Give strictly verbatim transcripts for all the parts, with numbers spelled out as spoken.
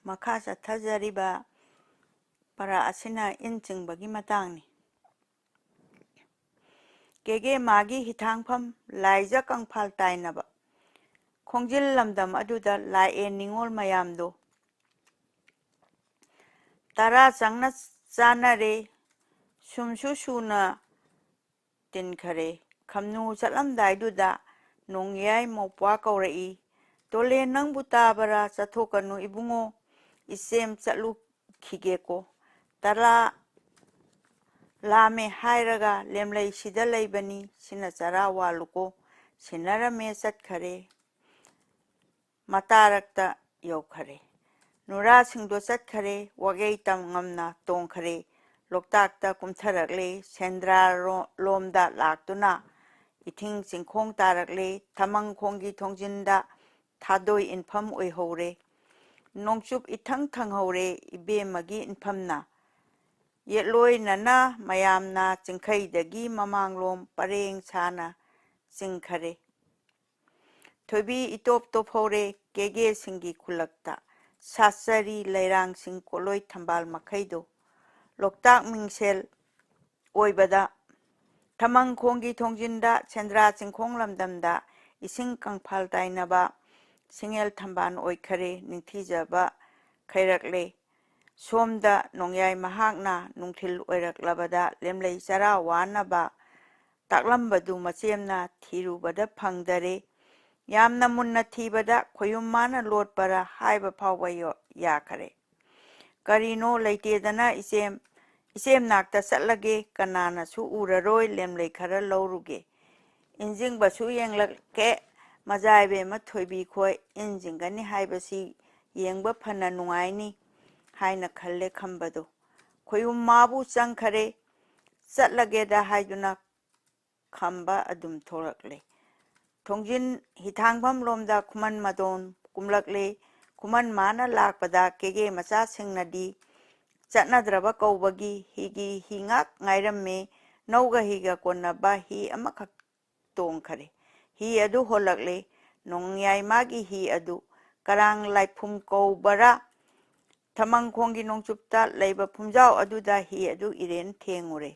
ꯃꯈꯥ ꯆꯠꯊꯖꯔꯤꯕ ꯄꯔꯥ ꯑꯁꯤꯅ ꯏꯟ ꯆꯤꯡꯕꯒꯤ ꯃꯇꯥꯡꯅꯤ꯫ ꯀꯦꯒꯦ ꯃꯥꯒꯤ ꯍꯤꯊꯥꯡꯐꯝ ꯂꯥꯏꯖ ꯀꯪꯐꯥꯜ ꯇꯥꯏꯅꯕ ꯈꯣꯡꯖꯤꯜ ꯂꯝꯗꯝ ꯑꯗꯨꯗ ꯂꯥꯛꯑꯦ ꯅꯤꯉꯣꯜ ꯃꯌꯥꯝꯗꯣ꯫ ꯇꯔꯥ ꯆꯪꯅ ꯆꯥꯅꯔꯦ, ꯁꯨꯝꯁꯨ ꯁꯨꯅ ꯇꯤꯟꯈꯔꯦ꯫ ꯈꯝꯅꯨ ꯆꯠꯂꯝꯗꯥꯏꯗꯨꯗ ꯅꯣꯡꯌꯥꯏ ꯃꯧꯄ꯭ꯋꯥ ꯀꯧꯔꯛꯏ, "ꯇꯣꯂꯦꯟ ꯅꯪꯕꯨ ꯇꯥꯕꯔꯥ? ꯆꯠꯊꯣꯛꯀꯅꯨ ꯏꯕꯨꯡꯉꯣ, ꯏꯆꯦꯝ ꯆꯠꯂꯨꯈꯤꯒꯦꯀꯣ꯫ ꯇꯔꯥ ꯂꯥꯝꯃꯦ ꯍꯥꯏꯔꯒ ꯂꯦꯝꯂꯩꯁꯤꯗ ꯂꯩꯕꯅꯤ, ꯁꯤꯅ ꯆꯔꯥ ꯋꯥꯜꯂꯨꯀꯣ"꯫ ꯁꯤꯟꯅꯔꯝꯃꯦ ꯆꯠꯈꯔꯦ꯫ ꯃꯇꯥꯔꯛꯇ ꯌꯧꯈꯔꯦ꯫ ꯅꯨꯔꯥꯁꯤꯡꯗꯣ ꯆꯠꯈꯔꯦ, ꯋꯥꯒꯩ ꯇꯝꯉꯝꯅ ꯇꯣꯡꯈꯔꯦ꯫ ꯂꯣꯛꯇꯥꯛꯇ ꯀꯨꯝꯊꯔꯛꯂꯦ꯫ ꯁꯦꯟꯗ꯭ꯔꯥ ꯔꯣ-, ꯂꯣꯝꯗ ꯂꯥꯛꯇꯨꯅ ꯏꯊꯤꯡ ꯆꯤꯡꯈꯣꯡ ꯇꯥꯔꯛꯂꯦ꯫ ꯊꯃꯪꯈꯣꯡꯒꯤ ꯊꯣꯡꯖꯤꯟꯗ ꯊꯥꯗꯣꯏ ꯏꯟꯐꯝ ꯑꯣꯏꯍꯧꯔꯦ꯫ ꯅꯣꯡꯆꯨꯞ ꯏꯊꯪ ꯊꯪꯍꯧꯔꯦ ꯏꯕꯦꯝꯃꯒꯤ ꯏꯟꯐꯝꯅ꯫ ꯌꯦꯠꯂꯣꯏꯅꯅ ꯃꯌꯥꯝꯅ ꯆꯤꯡꯈꯩꯗꯒꯤ ꯃꯃꯥꯡꯂꯣꯝ ꯄꯔꯦꯡ ꯁꯥꯅ ꯆꯤꯡꯈꯔꯦ꯫ ꯊꯣꯏꯕꯤ ꯏꯇꯣꯞ ꯇꯣꯞꯍꯧꯔꯦ ꯀꯦꯒꯦꯁꯤꯡꯒꯤ ꯈꯨꯜꯂꯛꯇ꯫ ꯁꯥꯠꯆꯔꯤ ꯂꯩꯔꯥꯡꯁꯤꯡ ꯀꯣꯠꯂꯣꯏ ꯊꯝꯕꯥꯜ ꯃꯈꯩꯗꯣ꯫ ꯂꯣꯛꯇꯥꯛ ꯃꯤꯡꯁꯦꯜ ꯑꯣꯏꯕꯗ ꯊꯃꯪꯈꯣꯡꯒꯤ ꯊꯣꯡꯖꯤꯟꯗ ꯁꯦꯟꯗ꯭ꯔꯥ ꯆꯤꯡꯈꯣꯡ ꯂꯝꯗꯝꯗ ꯏꯁꯤꯡ ꯀꯪꯐꯥꯜ ꯇꯥꯏꯅꯕ ꯁꯤꯡꯉꯦꯜ ꯊꯝꯕꯥꯜ ꯑꯣꯏꯈꯔꯦ ꯅꯤꯡꯊꯤꯖꯕ ꯈꯩꯔꯛꯂꯦ꯫ ꯁꯣꯝꯗ ꯅꯣꯡꯌꯥꯏ ꯃꯍꯥꯛꯅ ꯅꯨꯡꯊꯤꯜ ꯑꯣꯏꯔꯛꯂꯕꯗ ꯂꯦꯝꯂꯩ ꯆꯔꯥ ꯋꯥꯅꯕ ꯇꯥꯛꯂꯝꯕꯗꯨ ꯃꯆꯦꯝꯅ ꯊꯤꯔꯨꯕꯗ ꯐꯪꯗꯔꯦ꯫ ꯌꯥꯝꯅ ꯃꯨꯟꯅ ꯊꯤꯕꯗ ꯈꯣꯌꯨꯝ ꯃꯥꯅ ꯂꯣꯠꯄꯔꯥ ꯍꯥꯏꯕ ꯐꯥꯎꯕ ꯌꯣ-, ꯌꯥꯈꯔꯦ꯫ "ꯀꯔꯤꯅꯣ ꯂꯩꯇꯦꯗꯅ ꯏꯆꯦꯝ, ꯏꯆꯦꯝ ꯅꯥꯛꯇ ꯆꯠꯂꯒꯦ, ꯀꯅꯥꯅꯁꯨ ꯎꯔꯔꯣꯏ, ꯂꯦꯝꯂꯩ ꯈꯔ ꯂꯧꯔꯨꯒꯦ꯫ ꯏꯟꯖꯤꯡꯕꯁꯨ ꯌꯦꯡꯂꯛꯀꯦ, ꯃꯖꯥ ꯏꯕꯦꯝꯃ ꯊꯣꯏꯕꯤ ꯈꯣꯏ ꯏꯟꯖꯤꯡꯒꯅꯤ ꯍꯥꯏꯕꯁꯤ ꯌꯦꯡꯕ ꯐꯅ ꯅꯨꯡꯉꯥꯏꯅꯤ" ꯍꯥꯏꯅ ꯈꯜꯂꯦ ꯈꯝꯕꯗꯣ꯫ ꯈꯣꯌꯨꯝ ꯃꯥꯕꯨ ꯆꯪꯈꯔꯦ꯫ ꯆꯠꯂꯒꯦꯗ ꯍꯥꯏꯗꯨꯅ ꯈꯝꯕ ꯑꯗꯨꯝ ꯊꯣꯛꯂꯛꯂꯦ꯫ ꯊꯣꯡꯖꯤꯟ ꯍꯤꯊꯥꯡꯐꯝ ꯂꯣꯝꯗ ꯈꯨꯃꯟ ꯃꯗꯣꯟ ꯀꯨꯝꯂꯛꯂꯦ꯫ ꯈꯨꯃꯟ ꯃꯥꯅ ꯂꯥꯛꯄꯗ ꯀꯦꯒꯦ ꯃꯆꯥꯁꯤꯡꯅꯗꯤ ꯆꯠꯅꯗ꯭ꯔꯕ ꯀꯧꯕꯒꯤ ꯍꯤꯒꯤ ꯍꯤ ꯉꯥꯛ ꯉꯥꯏꯔꯝꯃꯤ꯫ ꯅꯧꯒ ꯍꯤꯒ ꯀꯣꯟꯅꯕ ꯍꯤ ꯑꯃꯈꯛ ꯇꯣꯡꯈꯔꯦ꯫ ꯍꯤ ꯑꯗꯨ ꯍꯣꯜꯂꯛꯂꯦ꯫ ꯅꯣꯡꯌꯥꯏ ꯃꯥꯒꯤ ꯍꯤ ꯑꯗꯨ ꯀꯔꯥꯡ ꯂꯥꯏꯐꯨꯝ ꯀꯧꯕꯔꯥ ꯊꯃꯪꯈꯣꯡꯒꯤ ꯅꯣꯡꯆꯨꯞꯇ ꯂꯩꯕ ꯐꯨꯝꯖꯥꯎ ꯑꯗꯨꯗ ꯍꯤ ꯑꯗꯨ ꯏꯔꯦꯟ ꯊꯦꯡꯉꯨꯔꯦ꯫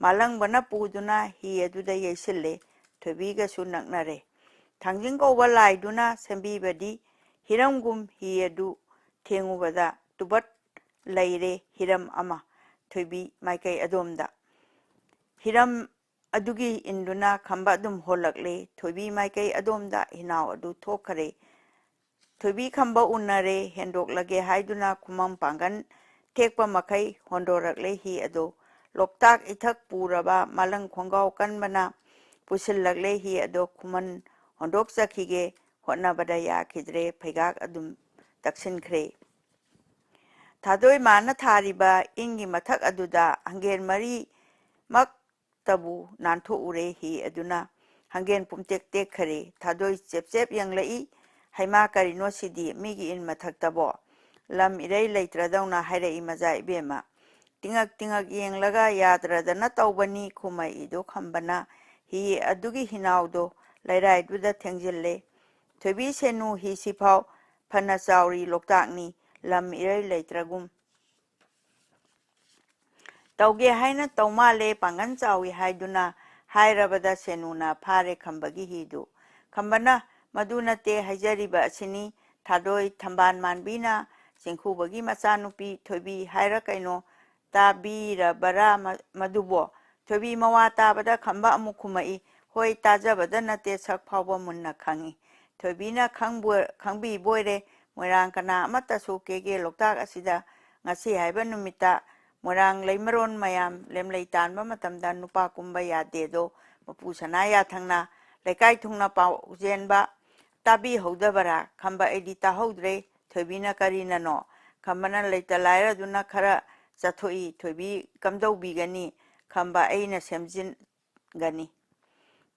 ꯃꯥꯂꯪꯕꯅ ꯄꯨꯗꯨꯅ ꯍꯤ ꯑꯗꯨꯗ ꯌꯩꯁꯤꯜꯂꯦ꯫ ꯊꯣꯏꯕꯤꯒꯁꯨ ꯅꯛꯅꯔꯦ꯫ ꯊꯥꯡꯖꯤꯡ ꯀꯧꯕ ꯂꯥꯏꯗꯨꯅ ꯁꯦꯝꯕꯤꯕꯗꯤ ꯍꯤꯔꯝꯒꯨꯝ ꯍꯤ ꯑꯗꯨ ꯊꯦꯡꯉꯨꯕꯗ ꯇꯨꯕꯠ ꯂꯩꯔꯦ ꯍꯤꯔꯝ ꯑꯃ ꯊꯣꯏꯕꯤ ꯃꯥꯏꯀꯩ ꯑꯗꯣꯝꯗ꯫ ꯍꯤꯔꯝ ꯑꯗꯨꯒꯤ ꯏꯟꯗꯨꯅ ꯈꯝꯕ ꯑꯗꯨꯝ ꯍꯣꯜꯂꯛꯂꯦ꯫ ꯊꯣꯏꯕꯤ ꯃꯥꯏꯀꯩ ꯑꯗꯣꯝꯗ ꯍꯤꯅꯥꯎ ꯑꯗꯨ ꯊꯣꯛꯈꯔꯦ꯫ ꯊꯣꯏꯕꯤ ꯈꯝꯕ ꯎꯅꯔꯦ, ꯍꯦꯟꯗꯣꯛꯂꯒꯦ ꯍꯥꯏꯗꯨꯅ ꯈꯨꯃꯝ ꯄꯥꯡꯒꯟ ꯊꯦꯛꯄ ꯃꯈꯩ ꯍꯣꯟꯗꯣꯔꯛꯂꯦ ꯍꯤ ꯑꯗꯨ꯫ ꯂꯣꯛꯇꯥꯛ ꯏꯊꯛ ꯄꯨꯔꯕ ꯃꯥꯂꯪ ꯈꯣꯡꯒꯥꯎ ꯀꯟꯕꯅ ꯄꯨꯁꯤꯜꯂꯛꯂꯦ ꯍꯤ ꯑꯗꯨ꯫ ꯈꯨꯃꯟ ꯍꯣꯟꯗꯣꯛꯆꯈꯤꯒꯦ ꯍꯣꯠꯅꯕꯗ ꯌꯥꯈꯤꯗ꯭ꯔꯦ, ꯐꯩꯒꯥꯛ ꯑꯗꯨꯝ ꯇꯛꯁꯤꯟꯈ꯭ꯔꯦ꯫ ꯊꯥꯗꯣꯏ ꯃꯥꯅ ꯊꯥꯔꯤꯕ ꯏꯟꯒꯤ ꯃꯊꯛ ꯑꯗꯨꯗ ꯍꯪꯒꯦꯟ ꯃꯔꯤꯃꯛ ꯇꯕꯨ ꯅꯥꯟꯊꯣꯛꯎꯔꯦ ꯍꯤ ꯑꯗꯨꯅ꯫ ꯍꯪꯒꯦꯟ ꯄꯨꯝꯇꯦꯛ ꯇꯦꯛꯈꯔꯦ꯫ ꯊꯥꯗꯣꯏ ꯆꯦꯞ ꯆꯦꯞ ꯌꯦꯡꯂꯛꯏ꯫ "ꯍꯩꯃꯥ, ꯀꯔꯤꯅꯣ ꯁꯤꯗꯤ? ꯃꯤꯒꯤ ꯏꯟ ꯃꯊꯛꯇꯕꯣ?" ꯂꯝ ꯏꯔꯩ ꯂꯩꯇ꯭ꯔꯗꯧꯅ ꯍꯥꯏꯔꯛꯏ ꯃꯆꯥ ꯏꯕꯦꯝꯃ꯫ ꯇꯤꯡꯉꯛ ꯇꯤꯡꯉꯛ ꯌꯦꯡꯂꯒ ꯌꯥꯗ꯭ꯔꯗꯅ ꯇꯧꯕꯅꯤ ꯈꯨꯝꯃꯛꯏꯗꯨ ꯈꯝꯕꯅ꯫ ꯍꯤ ꯑꯗꯨꯒꯤ ꯍꯤꯅꯥꯎꯗꯣ ꯂꯩꯔꯥꯏꯗꯨꯗ ꯊꯦꯡꯖꯤꯜꯂꯦ꯫ "ꯊꯣꯏꯕꯤ ꯁꯦꯅꯨ, ꯍꯤꯁꯤꯐꯥꯎ ꯐꯅ ꯆꯥꯎꯔꯤ ꯂꯣꯛꯇꯥꯛꯅꯤ, ꯂꯝ ꯏꯔꯩ ꯂꯩꯇ꯭ꯔꯒꯨꯝ꯫ ꯇꯧꯒꯦ ꯍꯥꯏꯅ ꯇꯧ ꯃꯥꯜꯂꯦ, ꯄꯥꯡꯒꯟ ꯆꯥꯎꯏ" ꯍꯥꯏꯗꯨꯅ ꯍꯥꯏꯔꯕꯗ ꯁꯦꯅꯨꯅ ꯐꯥꯔꯦ ꯈꯝꯕꯒꯤ ꯍꯤꯗꯨ꯫ ꯈꯝꯕꯅ "ꯃꯗꯨ ꯅꯠꯇꯦ ꯍꯥꯏꯖꯔꯤꯕ ꯑꯁꯤꯅꯤ, ꯊꯥꯗꯣꯏ ꯊꯝꯕꯥꯜ ꯃꯥꯟꯕꯤꯅ ꯆꯦꯡꯈꯨꯕꯒꯤ ꯃꯆꯥꯅꯨꯄꯤ ꯊꯣꯏꯕꯤ ꯍꯥꯏꯔ ꯀꯩꯅꯣ, ꯇꯥꯕꯤꯔꯕꯔꯥ ꯃ-, ꯃꯗꯨꯕꯣ?" ꯊꯣꯏꯕꯤ ꯃꯋꯥ ꯇꯥꯕꯗ ꯈꯝꯕ ꯑꯃꯨꯛ ꯈꯨꯝꯃꯛꯏ, "ꯍꯣꯏ, ꯇꯥꯖꯕꯗ ꯅꯠꯇꯦ, ꯁꯛ ꯐꯥꯎꯕ ꯃꯨꯟꯅ ꯈꯪꯏ"꯫ ꯊꯣꯏꯕꯤꯅ ꯈꯪꯕꯣꯏ-, ꯈꯪꯕꯤꯕꯣꯏꯔꯦ, "ꯃꯣꯏꯔꯥꯡ ꯀꯅꯥ ꯑꯃꯠꯇꯁꯨ ꯀꯦꯒꯦ ꯂꯣꯛꯇꯥꯛ ꯑꯁꯤꯗ ꯉꯁꯤ ꯍꯥꯏꯕ ꯅꯨꯃꯤꯠꯇ ꯃꯣꯏꯔꯥꯡ ꯂꯩꯃꯔꯣꯟ ꯃꯌꯥꯝ ꯂꯦꯝꯂꯩ ꯇꯥꯟꯕ ꯃꯇꯝꯗ ꯅꯨꯄꯥ ꯀꯨꯝꯕ ꯌꯥꯗꯦꯗꯣ ꯃꯄꯨ ꯁꯅꯥ ꯌꯥꯊꯪꯅ ꯂꯩꯀꯥꯏ ꯊꯨꯡꯅ ꯄꯥꯎ ꯆꯦꯟꯕ ꯇꯥꯕꯤꯍꯧꯗꯕꯔꯥ?" ꯈꯝꯕ, "ꯑꯩꯗꯤ ꯇꯥꯍꯧꯗ꯭ꯔꯦ"꯫ ꯊꯣꯏꯕꯤꯅ "ꯀꯔꯤꯅꯅꯣ?" ꯈꯝꯕꯅ ꯂꯩꯇ ꯂꯥꯏꯔꯗꯨꯅ ꯈꯔ ꯆꯠꯊꯣꯛꯏ꯫ ꯊꯣꯏꯕꯤ ꯀꯝꯗꯧꯕꯤꯒꯅꯤ? ꯈꯝꯕ, "ꯑꯩꯅ ꯁꯦꯝꯖꯤꯟꯒꯅꯤ"꯫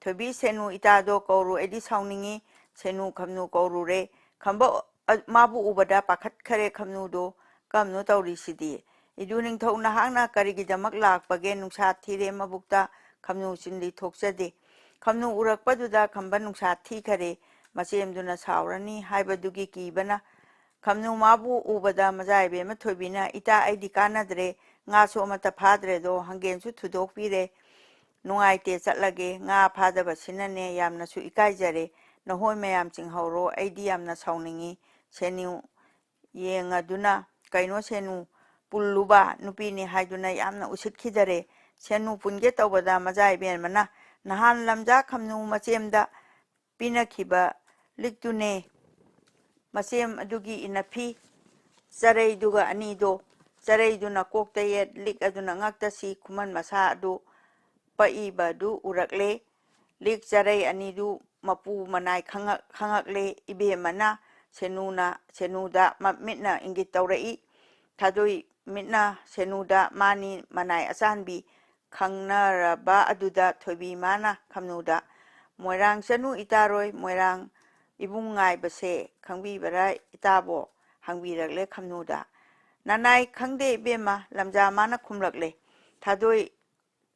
ꯊꯣꯏꯕꯤ, "ꯁꯦꯅꯨ ꯏꯇꯥꯗꯣ ꯀꯧꯔꯨ, ꯑꯩꯗꯤ ꯁꯥꯎꯅꯤꯡꯉꯤ"꯫ ꯁꯦꯅꯨ ꯈꯝꯅꯨ ꯀꯧꯔꯨꯔꯦ꯫ ꯈꯝꯕ, ꯑ, ꯃꯥꯕꯨ ꯎꯕꯗ ꯄꯥꯈꯠꯈꯔꯦ ꯈꯝꯅꯨꯗꯣ꯫ "ꯀꯝꯅꯣ ꯇꯧꯔꯤꯁꯤꯗꯤ? ꯏꯗꯨ ꯅꯤꯡꯊꯧ ꯅꯍꯥꯛꯅ ꯀꯔꯤꯒꯤꯗꯃꯛ ꯂꯥꯛꯄꯒꯦ? ꯅꯨꯡꯁꯥ ꯊꯤꯔꯦ ꯃꯕꯨꯛꯇ"꯫ ꯈꯝꯅꯨ ꯆꯤꯟꯗꯤ ꯊꯣꯛꯆꯗꯦ꯫ ꯈꯝꯅꯨ ꯎꯔꯛꯄꯗꯨꯗ ꯈꯝꯕ ꯅꯨꯡꯁꯥ ꯊꯤꯈꯔꯦ꯫ ꯃꯆꯦꯝꯗꯨꯅ ꯁꯥꯎꯔꯅꯤ ꯍꯥꯏꯕꯗꯨꯒꯤ ꯀꯤꯕꯅ ꯈꯝꯅꯨ ꯃꯥꯕꯨ ꯎꯕꯗ ꯃꯖꯥ ꯏꯕꯦꯝꯃ ꯊꯣꯏꯕꯤꯅ, "ꯏꯇꯥ, ꯑꯩꯗꯤ ꯀꯥꯟꯅꯗ꯭ꯔꯦ, ꯉꯥꯁꯨ ꯑꯃꯠꯇ ꯐꯥꯗ꯭ꯔꯦꯗꯣ, ꯍꯪꯒꯦꯟꯁꯨ ꯊꯨꯗꯣꯛꯄꯤꯔꯦ, ꯅꯨꯡꯉꯥꯏꯇꯦ, ꯆꯠꯂꯒꯦ꯫ ꯉꯥ ꯐꯥꯗꯕꯁꯤꯅꯅꯦ ꯌꯥꯝꯅꯁꯨ ꯏꯀꯥꯏꯖꯔꯦ꯫ ꯅꯈꯣꯏ ꯃꯌꯥꯝ ꯆꯤꯡꯍꯧꯔꯣ, ꯑꯩꯗꯤ ꯌꯥꯝꯅ ꯁꯥꯎꯅꯤꯡꯉꯤ꯫" ꯁꯦꯅꯨ ꯌꯦꯡꯉꯗꯨꯅ, "ꯀꯩꯅꯣ ꯁꯦꯅꯨ, ꯄꯨꯜꯂꯨꯕ ꯅꯨꯄꯤꯅꯤ ꯍꯥꯏꯗꯨꯅ ꯌꯥꯝꯅ ꯎꯁꯤꯠꯈꯤꯗꯔꯦ꯫" ꯁꯦꯅꯨ ꯄꯨꯟꯒꯦ ꯇꯧꯕꯗ ꯃꯖꯥ ꯏꯕꯦꯝꯃꯅ, "ꯅꯍꯥꯟ ꯂꯝꯖꯥ ꯈꯝꯅꯨ ꯃꯆꯦꯝꯗ ꯄꯤꯅꯈꯤꯕ ꯂꯤꯛꯇꯨꯅꯦ꯫ ꯃꯆꯦꯝ ꯑꯗꯨꯒꯤ ꯏꯅꯐꯤ ꯆꯔꯩꯗꯨꯒ ꯑꯅꯤꯗꯣ, ꯆꯔꯩꯗꯨꯅ ꯀꯣꯛꯇ ꯌꯦꯠ, ꯂꯤꯛ ꯑꯗꯨꯅ ꯉꯛꯇ ꯁꯤ, ꯈꯨꯃꯟ ꯃꯁꯥ ꯑꯗꯨ ꯄꯛꯏꯕꯗꯨ ꯎꯔꯛꯂꯦ꯫ ꯂꯤꯛ ꯆꯔꯩ ꯑꯅꯤꯗꯨ ꯃꯄꯨ ꯃꯅꯥꯏ ꯈꯪꯉꯛ-, ꯈꯪꯉꯛꯂꯦ꯫ ꯏꯕꯦꯝꯃꯅ ꯁꯦꯅꯨꯅ, ꯁꯦꯅꯨꯗ ꯃ-, ꯃꯤꯠꯅ ꯏꯪꯒꯤꯠ ꯇꯧꯔꯛꯏ꯫ ꯊꯥꯗꯣꯏ ꯃꯤꯠꯅ ꯁꯦꯅꯨꯗ ꯃꯥꯅꯤ ꯃꯅꯥꯏ ꯑꯆꯥꯟꯕꯤ ꯈꯪꯅꯔꯕ ꯑꯗꯨꯗ ꯊꯣꯏꯕꯤ ꯃꯥꯅ ꯈꯝꯅꯨꯗ, "ꯃꯣꯏꯔꯥꯡ ꯆꯅꯨ ꯏꯇꯥꯔꯣꯏ, ꯃꯣꯏꯔꯥꯡ ꯏꯕꯨꯡ ꯉꯥꯏꯕꯁꯦ ꯈꯪꯕꯤꯕꯔꯥ ꯏꯇꯥꯕꯣ?" ꯍꯪꯕꯤꯔꯛꯂꯦ ꯈꯝꯅꯨꯗ꯫ "ꯅꯅꯥꯏ ꯈꯪꯗꯦ ꯏꯕꯦꯝꯃ", ꯂꯝꯖꯥ ꯃꯥꯅ ꯈꯨꯝꯂꯛꯂꯦ꯫ ꯊꯥꯗꯣꯏ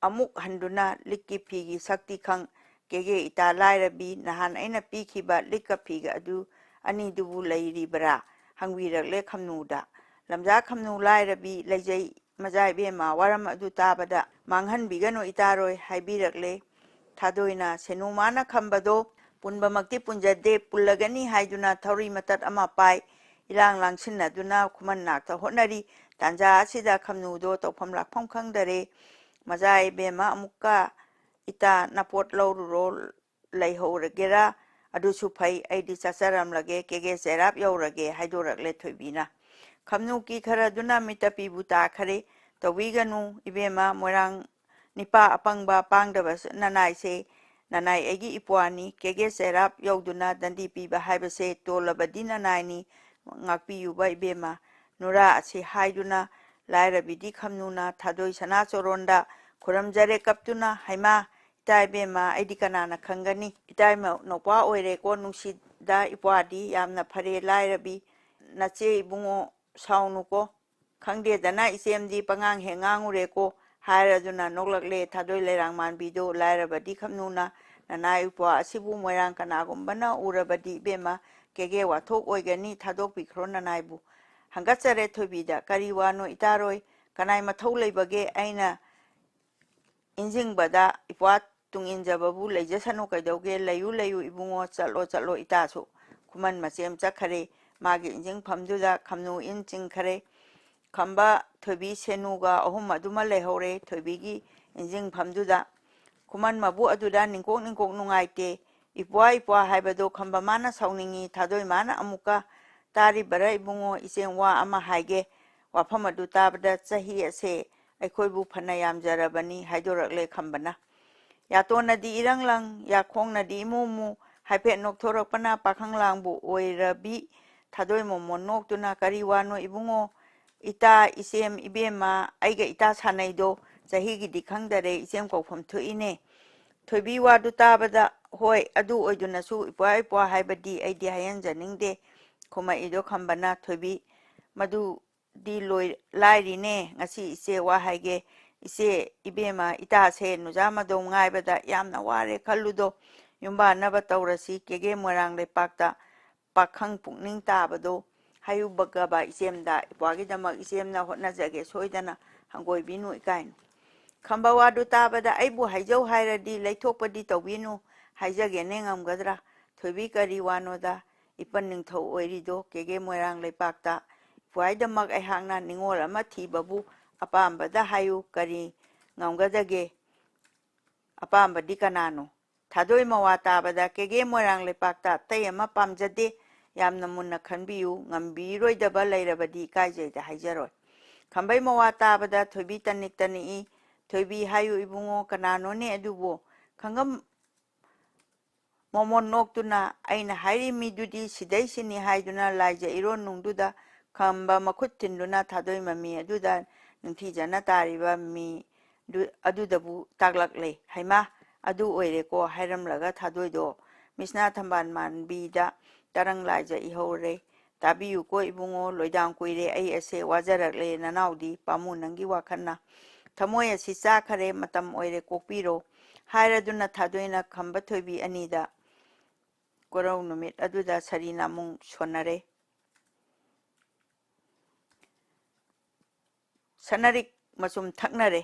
ꯑꯃꯨꯛ ꯍꯟꯗꯨꯅ, "ꯂꯤꯛꯀꯤ ꯐꯤꯒꯤ ꯁꯛꯇꯤ ꯈꯪ, ꯀꯦꯒꯦ ꯏꯇꯥ ꯂꯥꯏꯔꯕꯤ, ꯅꯍꯥꯟ ꯑꯩꯅ ꯄꯤꯈꯤꯕ ꯂꯤꯛꯀ ꯐꯤꯒ ꯑꯗꯨ ꯑꯅꯤꯗꯨꯕꯨ ꯂꯩꯔꯤꯕꯔꯥ?" ꯍꯪꯕꯤꯔꯛꯂꯦ ꯈꯝꯅꯨꯗ꯫ ꯂꯝꯖꯥ ꯈꯝꯅꯨ, "ꯂꯥꯏꯔꯕꯤ, ꯂꯩꯖꯩ ꯃꯖꯥ ꯏꯕꯦꯝꯃ, ꯋꯥꯔꯝ ꯑꯗꯨ ꯇꯥꯕꯗ ꯃꯥꯡꯍꯟꯕꯤꯒꯅꯨ ꯏꯇꯥꯔꯣꯏ", ꯍꯥꯏꯕꯤꯔꯛꯂꯦ꯫ ꯊꯥꯗꯣꯏꯅ, "ꯁꯦꯅꯨ ꯃꯥꯅ ꯈꯝꯕꯗꯣ ꯄꯨꯟꯕꯃꯛꯇꯤ ꯄꯨꯟꯖꯗꯦ, ꯄꯨꯜꯂꯒꯅꯤ ꯍꯥꯏꯗꯨꯅ ꯊꯧꯔꯤ ꯃꯇꯠ ꯑꯃ ꯄꯥꯏ, ꯏꯂꯥꯡ ꯂꯥꯡꯁꯤꯟꯅꯗꯨꯅ ꯈꯨꯃꯟ ꯅꯥꯛꯇ ꯍꯣꯠꯅꯔꯤ꯫ ꯇꯥꯟꯖꯥ ꯑꯁꯤꯗ ꯈꯝꯅꯨꯗꯣ ꯇꯧꯐꯝ ꯂꯥꯛꯐꯝ ꯈꯪꯗꯔꯦ꯫ ꯃꯖꯥ ꯏꯕꯦꯝꯃ, ꯑꯃꯨꯛꯀ ꯏꯇꯥ ꯅꯄꯣꯠ ꯂꯧꯔꯨꯔꯣ, ꯂꯩꯍꯧꯔꯒꯦꯔꯥ? ꯑꯗꯨꯁꯨ ꯐꯩ, ꯑꯩꯗꯤ ꯆꯠꯆꯔꯝꯂꯒꯦ, ꯀꯦꯒꯦ ꯆꯩꯔꯥꯞ ꯌꯧꯔꯒꯦ", ꯍꯥꯏꯗꯣꯔꯛꯂꯦ ꯊꯣꯏꯕꯤꯅ꯫ ꯈꯝꯅꯨ ꯀꯤꯈꯔꯗꯨꯅ ꯃꯤꯠꯇ ꯄꯤꯕꯨ ꯇꯥꯈꯔꯦ꯫ "ꯇꯧꯕꯤꯒꯅꯨ ꯏꯕꯦꯝꯃ, ꯃꯣꯏꯔꯥꯡ ꯅꯤꯄꯥ ꯑꯄꯪꯕ ꯄꯥꯡꯗꯕ ꯅꯅꯥꯏꯁꯦ, ꯅꯅꯥꯏ ꯑꯩꯒꯤ ꯏꯄ꯭ꯋꯥꯅꯤ, ꯀꯦꯒꯦ ꯆꯩꯔꯥꯞ ꯌꯧꯗꯨꯅ ꯗꯟꯗꯤ ꯄꯤꯕ ꯍꯥꯏꯕꯁꯦ ꯇꯣꯜꯂꯕꯗꯤ ꯅꯅꯥꯏꯅꯤ, ꯉꯥꯛꯄꯤꯌꯨꯕ ꯏꯕꯦꯝꯃ", ꯅꯨꯔꯥ ꯑꯁꯤ ꯍꯥꯏꯗꯨꯅ ꯂꯥꯏꯔꯕꯤꯗꯤ ꯈꯝꯅꯨꯅ ꯊꯥꯗꯣꯏ ꯁꯅꯥꯆꯣꯔꯣꯟꯗ ꯈꯨꯔꯝꯖꯔꯦ ꯀꯞꯇꯨꯅ꯫ "ꯍꯩꯃꯥ, ꯏꯇꯥ ꯏꯕꯦꯝꯃ, ꯑꯩꯗꯤ ꯀꯅꯥꯅ ꯈꯪꯒꯅꯤ? ꯏꯇꯥꯏꯃ ꯅꯧꯄꯥ ꯑꯣꯏꯔꯦꯀꯣ, ꯅꯨꯡꯁꯤꯗ ꯏꯄ꯭ꯋꯥꯗꯤ ꯌꯥꯝꯅ ꯐꯔꯦ ꯂꯥꯏꯔꯕꯤ꯫ ꯅꯆꯦ ꯏꯕꯨꯡꯉꯣ ꯁꯥꯎꯅꯨꯀꯣ꯫ ꯈꯪꯗꯦꯗꯅ ꯏꯆꯦꯝꯗꯤ ꯄꯉꯥꯡ ꯍꯦꯛ ꯉꯥꯡꯉꯨꯔꯦꯀꯣ", ꯍꯥꯏꯔꯗꯨꯅ ꯅꯣꯛꯂꯛꯂꯦ ꯊꯥꯗꯣꯏ ꯂꯩꯔꯥꯡ ꯃꯥꯟꯕꯤꯗꯣ꯫ ꯂꯥꯏꯔꯕꯗꯤ ꯈꯝꯅꯨꯅ, "ꯅꯅꯥꯏ ꯏꯄ꯭ꯋꯥ ꯑꯁꯤꯕꯨ ꯃꯣꯏꯔꯥꯡ ꯀꯅꯥꯒꯨꯝꯕꯅ ꯎꯔꯕꯗꯤ ꯏꯕꯦꯝꯃ ꯀꯦꯒꯦ ꯋꯥꯊꯣꯛ ꯑꯣꯏꯒꯅꯤ, ꯊꯥꯗꯣꯛꯄꯤꯈ꯭ꯔꯣ ꯅꯅꯥꯏꯕꯨ꯫ ꯍꯪꯒꯠꯆꯔꯦ ꯊꯣꯏꯕꯤꯗ, ꯀꯔꯤ ꯋꯥꯅꯣ ꯏꯇꯥꯔꯣꯏ? ꯀꯅꯥꯏ ꯃꯊꯧ ꯂꯩꯕꯒꯦ ꯑꯩꯅ ꯏꯟꯖꯤꯡꯕꯗ? ꯏꯄ꯭ꯋꯥ ꯇꯨꯡ ꯏꯟꯖꯕꯕꯨ ꯂꯩꯖꯁꯅꯨ ꯀꯩꯗꯧꯒꯦ? ꯂꯩꯌꯨ, ꯂꯩꯌꯨ ꯏꯕꯨꯡꯉꯣ, ꯆꯠꯂꯣ, ꯆꯠꯂꯣ ꯏꯇꯥꯁꯨ꯫ ꯈꯨꯃꯟ ꯃꯆꯦꯝ ꯆꯠꯈꯔꯦ꯫ ꯃꯥꯒꯤ ꯏꯟꯖꯤꯡꯐꯝꯗꯨꯗ ꯈꯝꯅꯨ ꯏꯟ ꯆꯤꯡꯈꯔꯦ꯫ ꯈꯝꯕ, ꯊꯣꯏꯕꯤ, ꯁꯦꯅꯨꯒ ꯑꯍꯨꯝ ꯑꯗꯨꯃ ꯂꯩꯍꯧꯔꯦ ꯊꯣꯏꯕꯤꯒꯤ ꯏꯟꯖꯤꯡꯐꯝꯗꯨꯗ꯫ ꯈꯨꯃꯟ ꯃꯕꯨ ꯑꯗꯨꯗ ꯅꯤꯡꯀꯣꯛ ꯅꯤꯡꯀꯣꯛ ꯅꯨꯡꯉꯥꯏꯇꯦ꯫ ꯏꯄ꯭ꯋꯥ, ꯏꯄ꯭ꯋꯥ ꯍꯥꯏꯕꯗꯣ ꯈꯝꯕ ꯃꯥꯅ ꯁꯥꯎꯅꯤꯡꯉꯤ꯫ ꯊꯥꯗꯣꯏ ꯃꯥꯅ ꯑꯃꯨꯛꯀ, ꯇꯥꯔꯤꯕꯔꯥ ꯏꯕꯨꯡꯉꯣ, ꯏꯆꯦꯝ ꯋꯥ ꯑꯃ ꯍꯥꯏꯒꯦ꯫ ꯋꯥꯐꯝ ꯑꯗꯨ ꯇꯥꯕꯗ ꯆꯍꯤ ꯑꯁꯦ ꯑꯩꯈꯣꯏꯕꯨ ꯐꯅ ꯌꯥꯝꯖꯔꯕꯅꯤ ꯍꯥꯏꯗꯣꯔꯛꯂꯦ ꯈꯝꯕꯅ꯫ ꯌꯥꯇꯣꯟꯅꯗꯤ ꯏꯔꯪ ꯂꯪ, ꯌꯥꯈꯣꯡꯅꯗꯤ ꯏꯃꯨ ꯃꯨ, ꯍꯥꯏꯐꯦꯠ ꯅꯣꯛꯊꯣꯔꯛꯄꯅ ꯄꯥꯈꯪ ꯂꯥꯡꯕꯨ ꯑꯣꯏꯔꯕꯤ꯫ ꯊꯥꯗꯣꯏ ꯃꯣꯃꯣꯟ ꯅꯣꯛꯇꯨꯅ, ꯀꯔꯤ ꯋꯥꯅꯣ ꯏꯕꯨꯡꯉꯣ? ꯏꯇꯥ, ꯏꯆꯦꯝ, ꯏꯕꯦꯝꯃ, ꯑꯩꯒ ꯏꯇꯥ ꯁꯥꯟꯅꯩꯗꯣ ꯆꯍꯤꯒꯤꯗꯤ ꯈꯪꯗꯔꯦ, ꯏꯆꯦꯝ ꯀꯧꯐꯝ ꯊꯣꯛꯏꯅꯦ꯫ ꯊꯣꯏꯕꯤ ꯋꯥꯗꯨ ꯇꯥꯕꯗ, ꯍꯣꯏ, ꯑꯗꯨ ꯑꯣꯏꯗꯨꯅꯁꯨ ꯏꯄ꯭ꯋꯥ ꯏꯄ꯭ꯋꯥ ꯍꯥꯏꯕꯗꯤ ꯑꯩꯗꯤ ꯍꯥꯏꯍꯟꯖꯅꯤꯡꯗꯦ꯫ ꯈꯨꯝꯃꯛꯏꯗꯣ ꯈꯝꯕꯅ, ꯊꯣꯏꯕꯤ, ꯃꯗꯨ ꯗꯤ ꯂꯣꯏ-, ꯂꯥꯏꯔꯤꯅꯦ꯫ ꯉꯁꯤ ꯏꯆꯦ ꯋꯥ ꯍꯥꯏꯒꯦ꯫ ꯏꯆꯦ, ꯏꯕꯦꯝꯃ, ꯏꯇꯥꯁꯦ ꯅꯨꯖꯥ ꯃꯗꯧ ꯉꯥꯏꯕꯗ ꯌꯥꯝꯅ ꯋꯥꯔꯦ ꯈꯜꯂꯨꯗꯣ꯫ ꯌꯨꯝꯕꯥꯟꯅꯕ ꯇꯧꯔꯁꯤ꯫ ꯀꯦꯒꯦ ꯃꯣꯏꯔꯥꯡ ꯂꯩꯄꯥꯛꯇ ꯄꯥꯈꯪ ꯄꯨꯛꯅꯤꯡ ꯇꯥꯕꯗꯣ ꯍꯥꯏꯌꯨꯕꯒꯕ ꯏꯆꯦꯝꯗ, ꯏꯄ꯭ꯋꯥꯒꯤꯗꯃꯛ ꯏꯆꯦꯝꯅ ꯍꯣꯠꯅꯖꯒꯦ ꯁꯣꯏꯗꯅ꯫ ꯍꯪꯒꯣꯏꯕꯤꯅꯨ, ꯏꯀꯥꯏꯅꯨ꯫ ꯈꯝꯕ ꯋꯥꯗꯨ ꯇꯥꯕꯗ, ꯑꯩꯕꯨ ꯍꯥꯏꯖꯧ ꯍꯥꯏꯔꯗꯤ ꯂꯩꯊꯣꯛꯄꯗꯤ ꯇꯧꯕꯤꯅꯨ꯫ ꯍꯥꯏꯖꯒꯦꯅꯦ ꯉꯝꯒꯗ꯭ꯔꯥ? ꯊꯣꯏꯕꯤ, ꯀꯔꯤ ꯋꯥꯅꯣꯗ? ꯏꯄꯟ ꯅꯤꯡꯊꯧ ꯑꯣꯏꯔꯤꯗꯣ ꯀꯦꯒꯦ ꯃꯣꯏꯔꯥꯡ ꯂꯩꯄꯥꯛꯇ꯫ ꯏꯄ꯭ꯋꯥꯏꯗꯃꯛ ꯑꯩꯍꯥꯛꯅ ꯅꯤꯡꯉꯣꯜ ꯑꯃ ꯊꯤꯕꯕꯨ ꯑꯄꯥꯝꯕꯗ ꯍꯥꯏꯌꯨ, ꯀꯔꯤ ꯉꯝꯒꯗꯒꯦ? ꯑꯄꯥꯝꯕꯗꯤ ꯀꯅꯥꯅꯣ? ꯊꯥꯗꯣꯏ ꯃꯋꯥ ꯇꯥꯕꯗ, ꯀꯦꯒꯦ ꯃꯣꯏꯔꯥꯡ ꯂꯩꯄꯥꯛꯇ ꯑꯇꯩ ꯑꯃ ꯄꯥꯝꯖꯗꯦ꯫ ꯌꯥꯝꯅ ꯃꯨꯟꯅ ꯈꯟꯕꯤꯌꯨ, ꯉꯝꯕꯤꯔꯣꯏꯗꯕ ꯂꯩꯔꯕꯗꯤ ꯏꯀꯥꯏꯖꯩꯗ ꯍꯥꯏꯖꯔꯣꯏ꯫ ꯈꯝꯕꯩ ꯃꯋꯥ ꯇꯥꯕꯗ ꯊꯣꯏꯕꯤ ꯇꯅꯤꯛ ꯇꯅꯤꯛꯏ꯫ ꯊꯣꯏꯕꯤ, ꯍꯥꯏꯌꯨ ꯏꯕꯨꯡꯉꯣ, ꯀꯅꯥꯅꯣꯅꯦ ꯑꯗꯨꯕꯨ? ꯈꯪꯉꯝ-, ꯃꯣꯃꯣꯟ ꯅꯣꯛꯇꯨꯅ, ꯑꯩꯅ ꯍꯥꯏꯔꯤ ꯃꯤꯗꯨꯗꯤ ꯁꯤꯗꯩꯁꯤꯅꯤ ꯍꯥꯏꯗꯨꯅ ꯂꯥꯏꯖ ꯏꯔꯣꯟ ꯅꯨꯡꯗꯨꯗ ꯈꯝꯕ ꯃꯈꯨꯠ ꯊꯤꯟꯗꯨꯅ ꯊꯥꯗꯣꯏ ꯃꯃꯤ ꯑꯗꯨꯗ ꯅꯤꯡꯊꯤꯖꯅ ꯇꯥꯔꯤꯕ ꯃꯤ ꯗꯨ-, ꯑꯗꯨꯗꯕꯨ ꯇꯥꯛꯂꯛꯂꯦ꯫ ꯍꯩꯃꯥ, ꯑꯗꯨ ꯑꯣꯏꯔꯦꯀꯣ ꯍꯥꯏꯔꯝꯂꯒ ꯊꯥꯗꯣꯏꯗꯣ ꯃꯤꯁꯅꯥ ꯊꯝꯕꯥꯜ ꯃꯥꯟꯕꯤꯗ ꯇꯔꯪ ꯂꯥꯏꯖ ꯏꯍꯧꯔꯦ꯫ ꯇꯥꯕꯤꯌꯨꯀꯣ ꯏꯕꯨꯡꯉꯣ, ꯂꯣꯏꯗꯥꯡ ꯀꯨꯏꯔꯦ ꯑꯩ ꯑꯁꯦ ꯋꯥꯖꯔꯛꯂꯦ꯫ ꯅꯅꯥꯎꯗꯤ ꯄꯥꯝꯃꯨ ꯅꯪꯒꯤ ꯋꯥꯈꯜꯅ꯫ ꯊꯃꯣꯏ ꯑꯁꯤ ꯆꯥꯈꯔꯦ, ꯃꯇꯝ ꯑꯣꯏꯔꯦ ꯀꯣꯛꯄꯤꯔꯣ꯫ ꯍꯥꯏꯔꯗꯨꯅ ꯊꯥꯗꯣꯏꯅ ꯈꯝꯕ ꯊꯣꯏꯕꯤ ꯑꯅꯤꯗ ꯀꯣꯔꯧ ꯅꯨꯃꯤꯠ ꯑꯗꯨꯗ ꯁꯔꯤ ꯅꯥꯃꯨꯡ ꯁꯣꯟꯅꯔꯦ꯫ ꯁꯅꯔꯤꯛ ꯃꯆꯨꯝ ꯊꯛꯅꯔꯦ꯫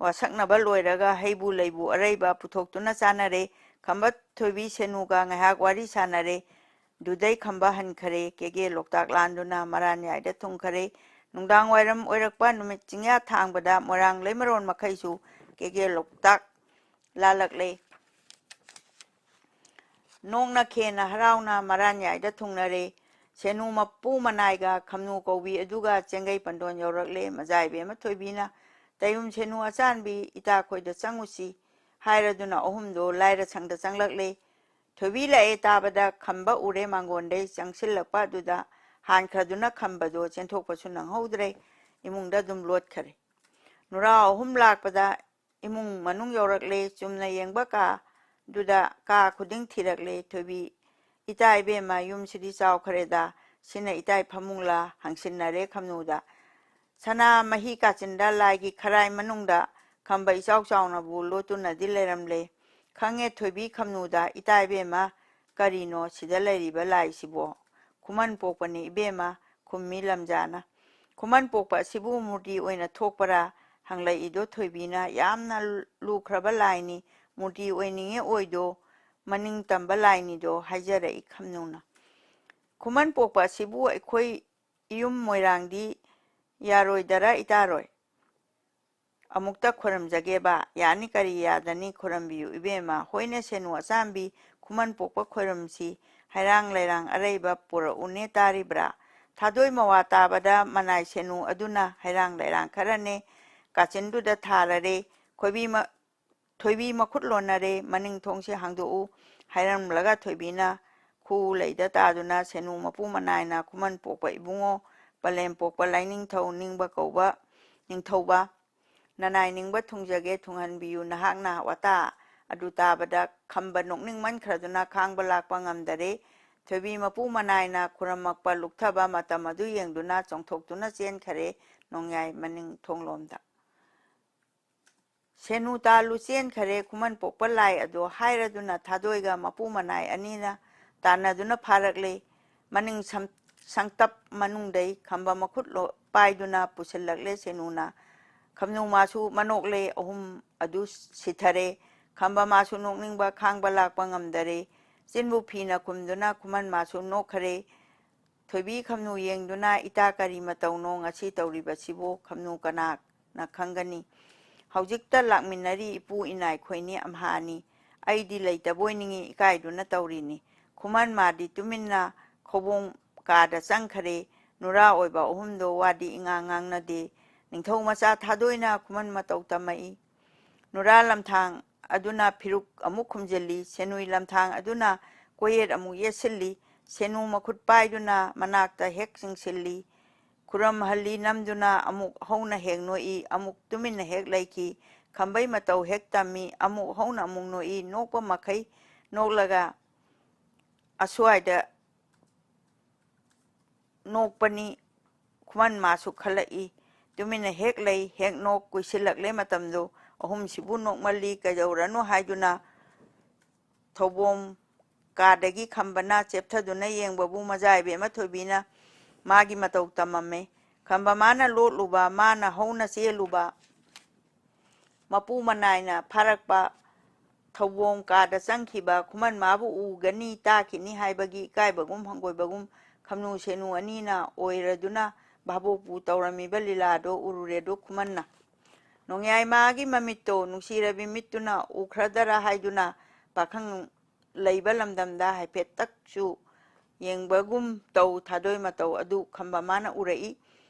ꯋꯥꯁꯛꯅꯕ ꯂꯣꯏꯔꯒ ꯍꯩꯕꯨ ꯂꯩꯕꯨ ꯑꯔꯩꯕ ꯄꯨꯊꯣꯛꯇꯨꯅ ꯆꯥꯅꯔꯦ꯫ ꯈꯝꯕ ꯊꯣꯏꯕꯤ ꯁꯦꯅꯨꯒ ꯉꯥꯏꯍꯥꯛ ꯋꯥꯔꯤ ꯁꯥꯅꯔꯦ꯫ ꯗꯨꯗꯩ ꯈꯝꯕ ꯍꯟꯈꯔꯦ꯫ ꯀꯦꯒꯦ ꯂꯣꯛꯇꯥꯛ ꯂꯥꯟꯗꯨꯅ ꯃꯔꯥꯟꯌꯥꯏꯗ ꯊꯨꯡꯈꯔꯦ꯫ ꯅꯨꯡꯗꯥꯡ ꯋꯥꯏꯔꯝ ꯑꯣꯏꯔꯛꯄ ꯅꯨꯃꯤꯠ ꯆꯤꯡꯌꯥ ꯊꯥꯡꯕꯗ ꯃꯣꯏꯔꯥꯡ ꯂꯩꯃꯔꯣꯟ ꯃꯈꯩꯁꯨ ꯀꯦꯒꯦ ꯂꯣꯛꯇꯥꯛ ꯂꯥꯜꯂꯛꯂꯦ꯫ ꯅꯣꯡꯅ ꯈꯦꯅ ꯍꯔꯥꯎꯅ ꯃꯔꯥꯟꯌꯥꯏꯗ ꯊꯨꯡꯅꯔꯦ꯫ ꯁꯦꯅꯨ ꯃꯄꯨ ꯃꯅꯥꯏꯒ ꯈꯝꯅꯨ ꯀꯧꯕꯤ ꯑꯗꯨꯒ ꯆꯦꯡꯒꯩ ꯄꯟꯗꯣꯟ ꯌꯧꯔꯛꯂꯦ꯫ ꯃꯖꯥ ꯏꯕꯦꯝꯃ ꯊꯣꯏꯕꯤꯅ, "ꯇꯌꯨꯝ ꯁꯦꯅꯨ ꯑꯆꯥꯟꯕꯤ, ꯏꯇꯥꯈꯣꯏꯗ ꯆꯪꯉꯨꯁꯤ" ꯍꯥꯏꯔꯗꯨꯅ ꯑꯍꯨꯝꯗꯣ ꯂꯥꯏꯔ ꯁꯪꯗ ꯆꯪꯂꯛꯂꯦ꯫ ꯊꯣꯏꯕꯤ ꯂꯥꯛꯑꯦ ꯇꯥꯕꯗ ꯈꯝꯕ ꯎꯔꯦ ꯃꯥꯡꯒꯣꯟꯗꯩ ꯆꯪꯁꯤꯜꯂꯛꯄ ꯑꯗꯨꯗ ꯍꯥꯟꯈ꯭ꯔꯗꯨꯅ ꯈꯝꯕꯗꯣ ꯆꯦꯟꯊꯣꯛꯄꯁꯨ ꯅꯪꯍꯧꯗ꯭ꯔꯦ, ꯏꯃꯨꯡꯗ ꯑꯗꯨꯝ ꯂꯣꯠꯈꯔꯦ꯫ ꯅꯨꯔꯥ ꯑꯍꯨꯝ ꯂꯥꯛꯄꯗ ꯏꯃꯨꯡ ꯃꯅꯨꯡ ꯌꯧꯔꯛꯂꯦ꯫ ꯆꯨꯝꯅ ꯌꯦꯡꯕ ꯀꯥꯗꯨꯗ ꯀꯥ ꯈꯨꯗꯤꯡ ꯊꯤꯔꯛꯂꯦ꯫ ꯊꯣꯏꯕꯤ, "ꯏꯇꯥ ꯏꯕꯦꯝꯃ, ꯌꯨꯝꯁꯤꯗꯤ ꯆꯥꯎꯈ꯭ꯔꯦꯗ, ꯁꯤꯅ ꯏꯇꯥꯏ ꯐꯃꯨꯡꯂꯥ?" ꯍꯪꯁꯤꯟꯅꯔꯦ ꯈꯝꯅꯨꯗ꯫ "ꯁꯅꯥ ꯃꯍꯤ ꯀꯥꯆꯤꯟꯗ ꯂꯥꯏꯒꯤ ꯈꯔꯥꯏ ꯃꯅꯨꯡꯗ ꯈꯝꯕ ꯏꯆꯥꯎ ꯆꯥꯎꯅꯕꯨ ꯂꯣꯠꯇꯨꯅꯗꯤ ꯂꯩꯔꯝꯂꯦ꯫ ꯈꯪꯉꯦ ꯊꯣꯏꯕꯤ ꯈꯝꯅꯨꯗ, ꯏꯇꯥ ꯏꯕꯦꯝꯃ, ꯀꯔꯤꯅꯣ ꯁꯤꯗ ꯂꯩꯔꯤꯕ ꯂꯥꯏꯁꯤꯕꯣ?" "ꯈꯨꯃꯟ ꯄꯣꯛꯄꯅꯤ ꯏꯕꯦꯝꯃ", ꯈꯨꯝꯃꯤ ꯂꯝꯖꯥꯅ꯫ "ꯈꯨꯃꯟ ꯄꯣꯛꯄ ꯑꯁꯤꯕꯨ ꯃꯨꯔꯇꯤ ꯑꯣꯏꯅ ꯊꯣꯛꯄꯔꯥ?" ꯍꯪꯂꯛꯏꯗꯣ ꯊꯣꯏꯕꯤꯅ꯫ "ꯌꯥꯝꯅ ꯂꯨꯈ꯭ꯔꯕ ꯂꯥꯏꯅꯤ, ꯃꯨꯔꯇꯤ ꯑꯣꯏꯅꯤꯡꯉꯦ ꯑꯣꯏꯗꯣ, ꯃꯅꯤꯡ ꯇꯝꯕ ꯂꯥꯏꯅꯤꯗꯣ", ꯍꯥꯏꯖꯔꯛꯏ ꯈꯝꯅꯨꯅ꯫ "ꯈꯨꯃꯟ ꯄꯣꯛꯄ ꯑꯁꯤꯕꯨ ꯑꯩꯈꯣꯏ ꯏꯌꯨꯝ ꯃꯣꯏꯔꯥꯡꯗꯤ ꯌꯥꯔꯣꯏꯗꯔꯥ ꯏꯇꯥꯔꯣꯏ? ꯑꯃꯨꯛꯇ ꯈꯣꯏꯔꯝꯖꯒꯦꯕ꯫" "ꯌꯥꯅꯤ, ꯀꯔꯤ ꯌꯥꯗꯅꯤ, ꯈꯣꯏꯔꯝꯕꯤꯌꯨ ꯏꯕꯦꯝꯃ꯫" "ꯍꯣꯏꯅꯦ ꯁꯦꯅꯨ ꯑꯆꯥꯟꯕꯤ, ꯈꯨꯃꯟ ꯄꯣꯛꯄ ꯈꯣꯏꯔꯝꯁꯤ, ꯍꯩꯔꯥꯡ ꯂꯩꯔꯥꯡ ꯑꯔꯩꯕ ꯄꯨꯔꯛꯎꯅꯦ ꯇꯥꯔꯤꯕ꯭ꯔꯥ?" ꯊꯥꯗꯣꯏ ꯃꯋꯥ ꯇꯥꯕꯗ ꯃꯅꯥꯏ ꯁꯦꯅꯨ ꯑꯗꯨꯅ ꯍꯩꯔꯥꯡ ꯂꯩꯔꯥꯡ ꯈꯔꯅꯦ ꯀꯥꯆꯤꯟꯗꯨꯗ ꯊꯥꯔꯔꯦ꯫ ꯈꯣꯏꯕꯤ ꯃ-, ꯊꯣꯏꯕꯤ ꯃꯈꯨꯠ ꯂꯣꯟꯅꯔꯦ꯫ "ꯃꯅꯤꯡ ꯊꯣꯡꯁꯤ ꯍꯥꯡꯗꯣꯛꯎ" ꯍꯥꯏꯔꯝꯂꯒ ꯊꯣꯏꯕꯤꯅ ꯈꯨ ꯂꯩꯗ ꯇꯥꯗꯨꯅ ꯁꯦꯅꯨ ꯃꯄꯨ ꯃꯅꯥꯏꯅ ꯈꯨꯃꯟ ꯄꯣꯛꯄ ꯏꯕꯨꯡꯉꯣ, ꯄꯂꯦꯝ ꯄꯣꯛꯄ ꯂꯥꯏꯅꯤꯡꯊꯧ ꯅꯤꯡꯕ ꯀꯧꯕ ꯅꯤꯡꯊꯧꯕ, ꯅꯅꯥꯏ ꯅꯤꯡꯕ ꯊꯨꯡꯖꯒꯦ, ꯊꯨꯡꯍꯟꯕꯤꯌꯨ꯫ ꯅꯍꯥꯛꯅ ꯋꯥꯇꯥ ꯑꯗꯨ ꯇꯥꯕꯗ ꯈꯝꯕ ꯅꯣꯛꯅꯤꯡꯃꯟꯈ꯭ꯔꯗꯨꯅ ꯈꯥꯡꯕ ꯂꯥꯛꯄ ꯉꯝꯗꯔꯦ꯫ ꯊꯣꯏꯕꯤ ꯃꯄꯨ ꯃꯅꯥꯏꯅ ꯈꯨꯔꯝꯃꯛꯄ ꯂꯨꯞꯊꯕ ꯃꯇꯝ ꯑꯗꯨ ꯌꯦꯡꯗꯨꯅ ꯆꯣꯡꯊꯣꯛꯇꯨꯅ ꯆꯦꯟꯈꯔꯦ ꯅꯣꯡꯌꯥꯏ ꯃꯅꯤꯡ ꯊꯣꯡꯂꯣꯝꯗ꯫ ꯁꯦꯅꯨ ꯇꯥꯜꯂꯨ ꯆꯦꯟꯈꯔꯦ꯫ ꯈꯨꯃꯟ ꯄꯣꯛꯄ ꯂꯥꯏ ꯑꯗꯣ ꯍꯥꯏꯔꯗꯨꯅ ꯊꯥꯗꯣꯏꯒ ꯃꯄꯨ ꯃꯅꯥꯏ ꯑꯅꯤꯅ ꯇꯥꯟꯅꯗꯨꯅ ꯐꯥꯔꯛꯂꯦ꯫ ꯃꯅꯤꯡ ꯁꯝ-, ꯁꯪꯇꯞ ꯃꯅꯨꯡꯗꯩ ꯈꯝꯕ ꯃꯈꯨꯠ ꯂꯣ-, ꯄꯥꯏꯗꯨꯅ ꯄꯨꯁꯤꯜꯂꯛꯂꯦ ꯁꯦꯅꯨꯅ꯫ ꯈꯝꯅꯨ ꯃꯥꯁꯨ ꯃꯅꯣꯛꯂꯦ꯫ ꯑꯍꯨꯝ ꯑꯗꯨ ꯁꯤꯊꯔꯦ꯫ ꯈꯝꯕ ꯃꯥꯁꯨ ꯅꯣꯛꯅꯤꯡꯕ ꯈꯥꯡꯕ ꯂꯥꯛꯄ ꯉꯝꯗꯔꯦ꯫ ꯆꯤꯟꯕꯨ ꯐꯤꯅ ꯈꯨꯝꯗꯨꯅ ꯈꯨꯃꯟ ꯃꯥꯁꯨ ꯅꯣꯛꯈꯔꯦ꯫ ꯊꯣꯏꯕꯤ ꯈꯝꯅꯨ ꯌꯦꯡꯗꯨꯅ, "ꯏꯇꯥ, ꯀꯔꯤ ꯃꯇꯧꯅꯣ ꯉꯁꯤ ꯇꯧꯔꯤꯕꯁꯤꯕꯨ? ꯈꯝꯅꯨ ꯀꯅꯥꯅ ꯈꯪꯒꯅꯤ? ꯍꯧꯖꯤꯛꯇ ꯂꯥꯛꯃꯤꯟꯅꯔꯤ ꯏꯄꯨ ꯏꯅꯥꯏ ꯈꯣꯏꯅꯤ ꯑꯝꯍꯥꯅꯤ꯫ ꯑꯩꯗꯤ ꯂꯩꯇꯕꯣꯏ ꯅꯤꯡꯉꯤ, ꯏꯀꯥꯏꯗꯨꯅ ꯇꯧꯔꯤꯅꯤ꯫" ꯈꯨꯃꯟ ꯃꯥꯗꯤ ꯇꯨꯃꯤꯟꯅ ꯈꯧꯕꯣꯡ ꯀꯥꯗ ꯆꯪꯈꯔꯦ꯫ ꯅꯨꯔꯥ ꯑꯣꯏꯕ ꯑꯍꯨꯝꯗꯣ ꯋꯥꯗꯤ ꯏꯉꯥꯡ ꯉꯥꯡꯅꯗꯦ꯫ ꯅꯤꯡꯊꯧ ꯃꯆꯥ ꯊꯥꯗꯣꯏꯅ ꯈꯨꯃꯟ ꯃꯇꯧ ꯇꯝꯃꯛꯏ꯫ ꯅꯨꯔꯥ ꯂꯝꯊꯥꯡ ꯑꯗꯨꯅ ꯐꯤꯔꯨꯛ ꯑꯃꯨꯛ ꯈꯨꯝꯖꯤꯜꯂꯤ꯫ ꯁꯦꯟꯅꯨꯏ ꯂꯝꯊꯥꯡ ꯑꯗꯨꯅ ꯀꯣꯌꯦꯠ ꯑꯃꯨꯛ ꯌꯦꯠꯁꯤꯜꯂꯤ꯫ ꯁꯦꯅꯨ ꯃꯈꯨꯠ ꯄꯥꯏꯗꯨꯅ ꯃꯅꯥꯛꯇ ꯍꯦꯛ ꯆꯤꯡꯁꯤꯜꯂꯤ꯫ ꯈꯨꯔꯝꯍꯜꯂꯤ ꯅꯝꯗꯨꯅ ꯑꯃꯨꯛ ꯍꯧꯅ ꯍꯦꯛ ꯅꯣꯛꯏ, ꯑꯃꯨꯛ ꯇꯨꯃꯤꯟꯅ ꯍꯦꯛ ꯂꯩꯈꯤ꯫ ꯈꯝꯕꯩ ꯃꯇꯧ ꯍꯦꯛ ꯇꯝꯃꯤ, ꯑꯃꯨꯛ ꯍꯧꯅ ꯑꯃꯨꯛ ꯅꯣꯛꯏ꯫ ꯅꯣꯛꯄ ꯃꯈꯩ ꯅꯣꯛꯂꯒ ꯑꯁ꯭ꯋꯥꯏꯗ ꯅꯣꯛꯄꯅꯤ꯫ ꯈꯨꯃꯟ ꯃꯥꯁꯨ ꯈꯜꯂꯛꯏ꯫ ꯇꯨꯃꯤꯟꯅ ꯍꯦꯛ ꯂꯩ, ꯍꯦꯛ ꯅꯣꯛ꯫ ꯀꯨꯏꯁꯤꯜꯂꯛꯂꯦ ꯃꯇꯝꯗꯨ꯫ ꯑꯍꯨꯝꯁꯤꯕꯨ ꯅꯣꯛꯃꯜꯂꯤ ꯀꯩꯗꯧꯔꯅꯣ ꯍꯥꯏꯗꯨꯅ ꯊꯧꯕꯣꯝ ꯀꯥꯗꯒꯤ ꯈꯝꯕꯅ ꯆꯦꯞꯊꯗꯨꯅ ꯌꯦꯡꯕꯕꯨ ꯃꯖꯥ ꯏꯕꯦꯝꯃ ꯊꯣꯏꯕꯤꯅ ꯃꯥꯒꯤ ꯃꯇꯧ ꯇꯝꯃꯝꯃꯦ꯫ ꯈꯝꯕ ꯃꯥꯅ ꯂꯣꯠꯂꯨꯕ, ꯃꯥꯅ ꯍꯧꯅ ꯆꯦꯜꯂꯨꯕ, ꯃꯄꯨ ꯃꯅꯥꯏꯅ ꯐꯥꯔꯛꯄ, ꯊꯧꯕꯣꯝ ꯀꯥꯗ ꯆꯪꯈꯤꯕ ꯈꯨꯃꯟ ꯃꯥꯕꯨ ꯎꯒꯅꯤ, ꯇꯥꯈꯤꯅꯤ ꯍꯥꯏꯕꯒꯤ ꯏꯀꯥꯏꯕꯒꯨꯝ ꯍꯪꯒꯣꯏꯕꯒꯨꯝ ꯈꯝꯅꯨ ꯁꯦꯅꯨ ꯑꯅꯤꯅ ꯑꯣꯏꯔꯗꯨꯅ ꯚꯥꯕꯣꯛꯄꯨ ꯇꯧꯔꯝꯃꯤꯕ ꯂꯤꯂꯥꯗꯣ ꯎꯔꯨꯔꯦꯗꯣ ꯈꯨꯃꯟꯅ꯫ ꯅꯣꯡꯌꯥꯏ ꯃꯥꯒꯤ ꯃꯃꯤꯠꯇꯣ ꯅꯨꯡꯁꯤꯔꯕꯤ ꯃꯤꯠꯇꯨꯅ ꯎꯈ꯭ꯔꯗꯔꯥ ꯍꯥꯏꯗꯨꯅ ꯄꯥꯈꯪ ꯂꯩꯕ ꯂꯝꯗꯝꯗ ꯍꯥꯏꯐꯦꯠꯇꯛꯁꯨ ꯌꯦꯡꯕꯒꯨꯝ ꯇꯧ ꯊꯥꯗꯣꯏ ꯃꯇꯧ ꯑꯗꯨ ꯈꯝꯕ ꯃꯥꯅ ꯎꯔꯛꯏ꯫